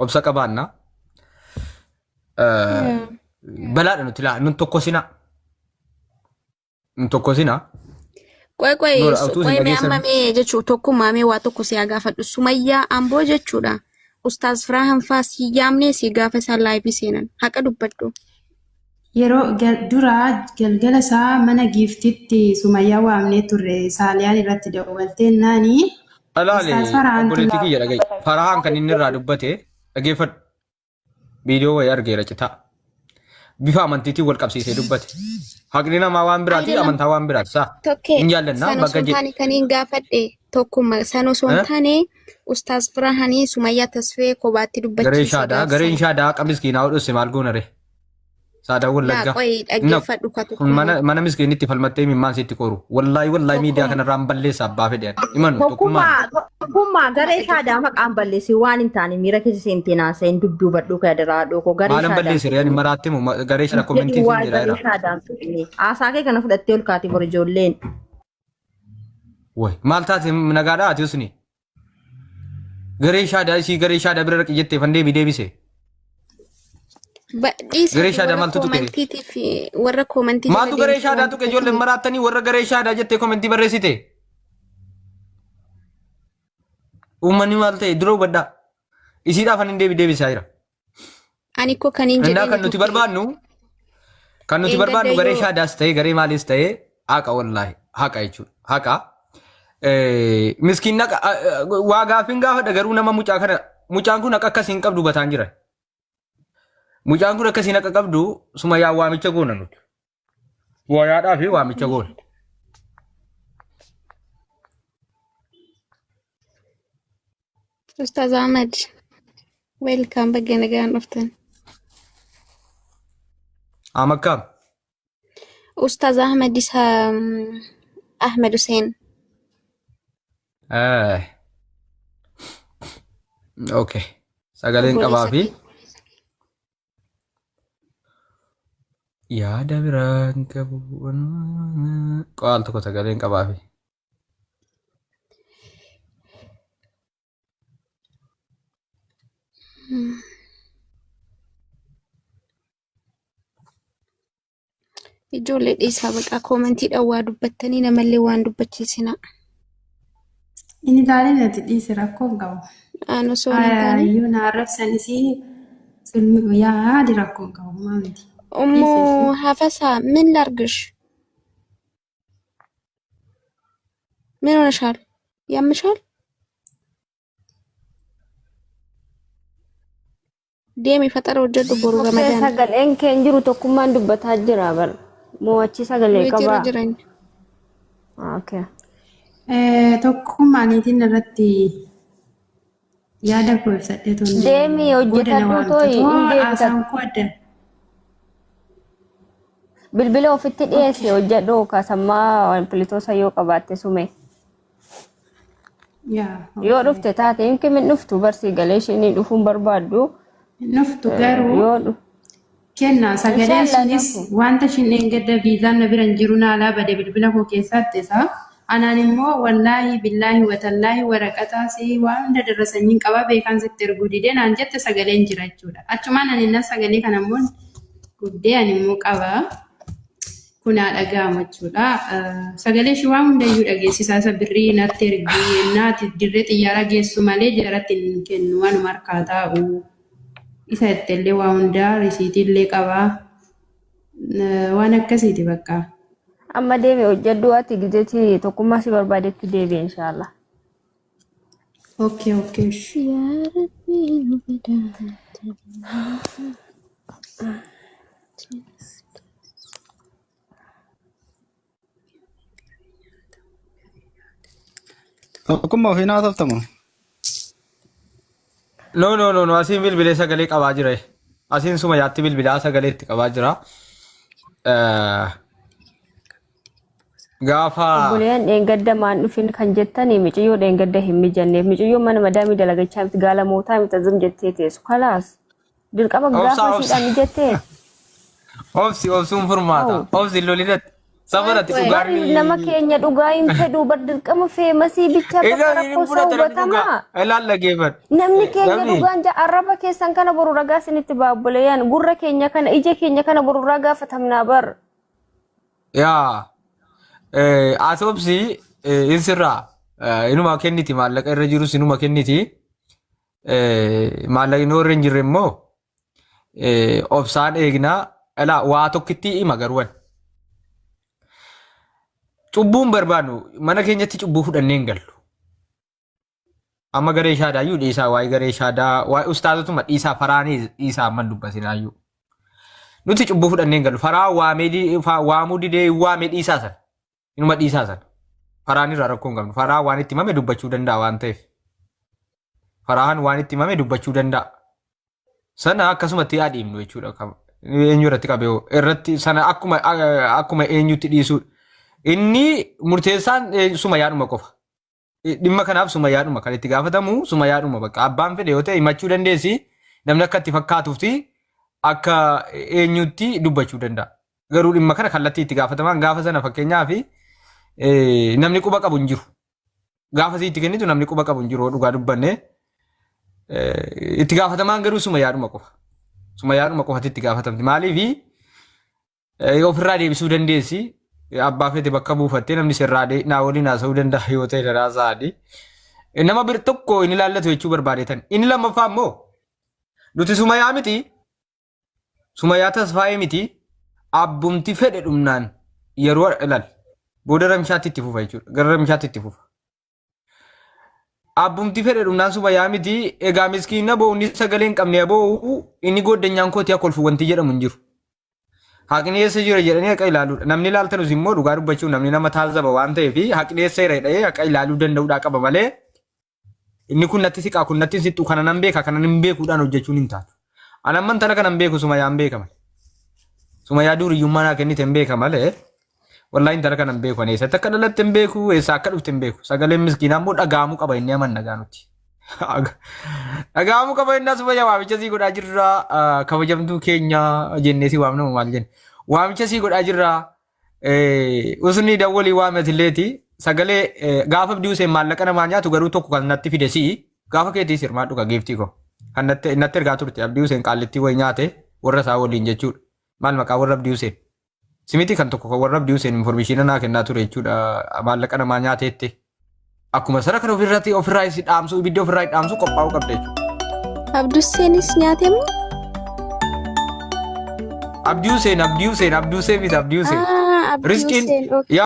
S1: Obsa qabaanna. Balaadha nuti laa nun tokkosina. Nun tokkosina.
S3: Qoy qoy
S1: Noora utuu
S3: qoy
S1: isin
S3: mee amma
S1: dhageessan.
S3: mee jechuu tokkummaa mee waa tokko si haa gaafadhu. Sumayyaa Amboo jechuudha. Ustaaz Firaahan faa si yaamnee si gaafa isaan laayivii seenan. Haqa dubbadhu.
S2: Yeroo dura galgala isaa mana giiftitti Sumayyaa waamnee turre Saaliyaan irratti dawwaltee naani
S1: Alaali
S2: Ustaaz Farahantu
S1: obboleettii kiyya dhaga'i. Farahaan kan inni irraa dubbate dhageeffadhu. Viidiyoo wayii argeera citaa. Bifa amantiitiin wal qabsiisee dubbate. Haqni namaa waan biraati
S3: Ayidallam
S1: amantaa waan biraati. Saa
S3: tokkee
S1: hin jaallannaa
S3: san osoo
S1: bakka
S3: hin
S1: jedhe.
S3: taane kan hin gaafadhe tokkuma san osoo hin
S1: Eh?
S3: taane Ustaaz Firahanii Sumayyaa Tasfee kophaatti
S1: Gareen
S3: dubbachiise
S1: shaadaa
S3: gaaf
S1: gareen
S3: sana.
S1: shaadaa haqa miskiinaa hodhusse maal goona ree? Saadaa
S3: Laa
S1: Wallaggaa.
S3: qoy
S1: Naqu.
S3: dhaggeeffadhu ka
S1: Kun
S3: tokkummaa.
S1: mana mana miskiinitti falmattee imimmaan sitti qoru. Wallaahi wallaahi miidiyaa
S3: Tokkuma.
S1: kanarraan balleessa abbaa fedhe ani. Imanu tokkummaan.
S5: Tokkummaa tokkummaa garee shaadaa maqaan balleessi waan hin taane miira keessa seentee naasa'in dubbii hubadhuu kee adaraa haadhoo koo garee
S1: Maalan
S5: shaadaan
S1: balleesse ree ani
S5: tuqine.
S1: maraatte moo garee shada
S5: Jedhi
S1: komentiin siin
S5: waa'ee
S1: jedhaa
S5: garee
S1: jira.
S5: shaadaan tuqine. Haasaa kee kana fudhattee ol kaati bor ijoolleen.
S1: Way maal taate nagaadhaa ati usni. Garee shaadaa isii garee shaadaa bira dhaqi jettee fan deebii deebise. Garee
S3: Dhiisati
S1: shaadaa
S3: warra
S1: maaltu tuqe?
S3: koomantiitiif warra koomantii jala
S1: Maaltu garee
S3: deemtu
S1: shaadaa
S3: waan
S1: tuqe ijoolleen
S3: dubbataniif.
S1: maraattanii warra garee shaadaa jettee komentii barreessite. Uummanni maal ta'e dura hubadhaa. Isiidhaaf ani deebii deebisaa jira.
S3: Ani koo kan hin
S1: Innaa
S3: jedheen
S1: kan nuti
S3: tokko
S1: barbaannu kan nuti
S3: dheengadda
S1: barbaannu garee
S3: yoo
S1: shaadaas ta'e garee maaliis ta'e haqa wallaahi haqa jechuudha haqa. Miskiin naqa waa gaaffiin gaafadha garuu nama mucaa kana mucaan kun haqa akkasii hin qabdu bataan jira. Mucaan kun akkasiin haqa qabdu sumayyaa waamicha goona nuti. Wayaadhaa fi waamicha goona.
S3: Ustaaz Ahmad welcome baga nagaan dhuftan.
S1: Amakkaam.
S3: Ustaaz Ahmad isa Ahmed Hussein.
S1: Okay. Sagaleen
S3: Obboleessa
S1: qabaa fi
S3: kee.
S1: Yaada biraan qabu. Qaal tokko sagaleen qabaa fi.
S3: Ijoollee dhiisaa baqaa koomantiidhaan waa dubbattanii namallee waan dubbachiisinaa.
S2: Inni ilaalee natti dhiise rakkoo hin qabu.
S3: Aan osoo hin taane.
S2: Yoo na arrabsanis sulmi yaadi rakkoo hin qabu maa miti.
S3: Ummu
S2: Dhiise ishee.
S3: Hafasaa ምን ላርግሽ? ምን ሆነሻል? ያምሻል? Deemi faxara hojjedhu boru
S4: Tokkee
S3: ramadaana.
S4: sagaleen kee hin jiru tokkummaan dubbataa jira bar. Mo'achi sagalee
S3: Weetiirra
S4: qabaa.
S3: jiran.
S4: Okay.
S2: Tokkummaa niitiin irratti yaada koo ibsadhee tun
S4: Deemi
S2: booda na
S4: hojjetadhu
S2: waamte
S4: tooyi
S2: too
S4: hin deebita.
S2: haasaan koo adda.
S4: Bilbila ofitti dhiyeessi hojjedhu kaasammaa pilitoosa yoo qabaatte sume.
S2: Yaa
S4: Yoo
S2: okay.
S4: dhufte taate yookiin hin dhuftu barsii galee isheen dhufuun barbaaddu.
S2: Nuftu garuu
S4: Yoo dhufte.
S2: kenna sagaleen
S4: Inshallah
S2: sunis
S4: dhufu.
S2: wanta ishiin dheengadda viizaan na bira hin jiru naalaa bade bilbila koo keessaatti isaa. Anaan immoo wallaahi billaahi watallaahi waraqataa si waan hunda darrasanyiin qabaa beekaan sitti erguu didee naan jette sagaleen jira jechuudha. Achumaan ani innas sagalee kana immoo guddee ani immoo qabaa. Kun haa dhaga'amu jechuudha. Sagalee ishii waan hundayyuu dhageessisaa isa birrii natti ergii yennaati dirree xiyyaaraa geessu malee jaratti hin kennu waanuma harkaa taa'u. Isa ittillee waa hundaa risiitii illee qabaa. Waan akkasiiti bakka.
S4: Amma deemi hojjedhu ati gizeeti tokkummaa si barbaadetti deebi inshallah.
S2: Okay okay.
S3: Yaa Rabbi nu badhaate.
S6: Tokkummaa ofii naa toltamu.
S1: No no no no asiin bilbilee sagalee qabaa jira. Asiin suma yaatti bilbilaa sagalee itti qabaa jira. Gaafa
S4: Obboleeyyan dheengadda maan dhufin kan jettani miciyyoo dheengadda hin mijanneef miciyyoo mana madaamii dalagachaa miti gaalamootaa miti azim jettee teessu kalaas dirqama
S1: obsaa
S4: gaafa
S1: obsa
S4: ishiidhaan mijattee
S1: obsi obsuun furmaata.
S4: Au.
S1: Obsi lolinatti safarati
S4: Barri
S1: dhugaan
S4: nama keenya dhugaa hin fedhu bar dirqama feemasii bichaa bakka
S1: Ilaali inni
S4: rakkoo isaa
S1: fudhata namni dhugaa.
S4: hubatamaa.
S1: Ilaal dhageeffadhu.
S4: Namni keenya
S1: Namni
S4: dhugaan ja arraba keessan kana boru ragaa isinitti ba'a obboleeyyan gurra keenya kana ija keenya kana boru ragaa gaafatamnaa bar.
S1: Yaa ati obsi in sirraa inuma kenniti maallaqa irra jirus inuma kenniti maallaqni warra hin jirre immoo obsaan eegnaa ilaa waa tokkitti hima garuu ani. Cubbuun barbaannu mana keenyatti cubbuu fudhannee hin gallu. Amma garee shaadaayyuu dhiisaa waa'ee garee shaadaa waa'ee ustaazotuma dhiisaa faraanii dhiisaa amman dubbatinaayyuu. Nuti cubbuu fudhannee hin gallu. Faraa waamee waamuu didee hin waamee dhiisaa sana. Inuma dhiisaa sana. Faraan irraa rakkoo hin qabnu. Faraa waan itti himame dubbachuu danda'a waan ta'eef. Faraan waan itti himame dubbachuu danda'a. Sana akkasumatti yaa dhiibnu jechuudha. Eenyu irratti qabee hoo? Irratti sana akkuma akkuma eenyutti dhiisuudha. Inni murteessaan sumayyaadhuma qofa. Dhimma kanaaf sumayyaadhuma kan itti gaafatamu sumayyaadhuma bakka abbaan fedhe yoo ta'e himachuu dandeessi. Namni akka itti fakkaatuufti akka eenyutti dubbachuu danda'a. Garuu dhimma kana kallattii itti gaafatamaan gaafa sana fakkeenyaaf namni quba qabu hin jiru. Gaafa sii itti kennitu namni quba qabu hin jiru yoo dhugaa dubbanne. Itti gaafatamaan garuu sumayyaadhuma qofa. Sumayyaadhuma qofatti itti gaafatamti. Maaliif ofirraa deebisuu dandeessi. Abbaa feete bakka buufattee namni sirraa naa waliin haasa'uu danda'a yoo ta'e daraa sa'aadhi. Nama bir tokko inni ilaallatu jechuu barbaadetan. Inni lammaffaa immoo nuti sumayaa miti. Sumayaa Tasfaayee miti. Abbumti fedhe dhumnaan yeroo ilaal. Booda ramshaatti itti fufa jechuudha. Gara ramshaatti itti fufa. Abbumti fedhe dhumnaan sumayaa miti. Egaa miskiina boo'u inni sagalee hin qabne boo'u inni gooddanyaan kooti akka kolfu wanti jedhamu hin jiru. Haqni eessa jira jedhanii haqa ilaaluudha. Namni ilaaltanus immoo dhugaa dubbachuun namni nama taazaba waan ta'eef haqni eessa jira jedhee haqa ilaaluu danda'uudhaa qaba malee inni kun natti siqaa kun natti hin siqxu kana nan beeka kana hin beekuudhaan hojjechuun hin taatu. Ani amma intala kana hin beeku sumayaan beeka malee. Sumayaa duuriyyummaa naa kennite hin beeka malee wallahi intala kana hin beeku ani eessatti akka dhalatte hin beeku eessaa akka dhufte hin beeku. Sagaleen miskiinaa immoo dhaga'amuu qaba inni amanna gaanutti. Dhaga'amuu qaba innaa sumayyaa waamicha sii godhaa jirra kabajamtuu keenya jennee si waamna maal jenna. Waamicha sii godhaa jirra Usni dawwalii waamatileeti sagalee gaafa Abdii Huseen maallaqa namaa nyaatu garuu tokko kan natti fide si'i gaafa keetii sirmaadhu ka giiftii koo kan natti natti ergaa turte Abdii Huseen qaallittii wayi nyaate warra isaa waliin jechuudha maal maqaa warra Abdii Huseen simiti kan tokko kan warra Abdii Huseen informeeshinii naa kennaa ture jechuudha maallaqa namaa nyaateetti akkuma sana kan ofirratti ofirraa isi dhaamsuu ibidda ofirraa dhaamsuu qophaa'uu qabda jechuudha.
S3: Abdusseenis nyaate moo?
S1: Abdii Huseen Abdii Huseen Abdii Huseen miti Abdii Huseen
S3: Ah, Abdii
S1: riskiin
S3: Huseen. Okay.
S1: yaa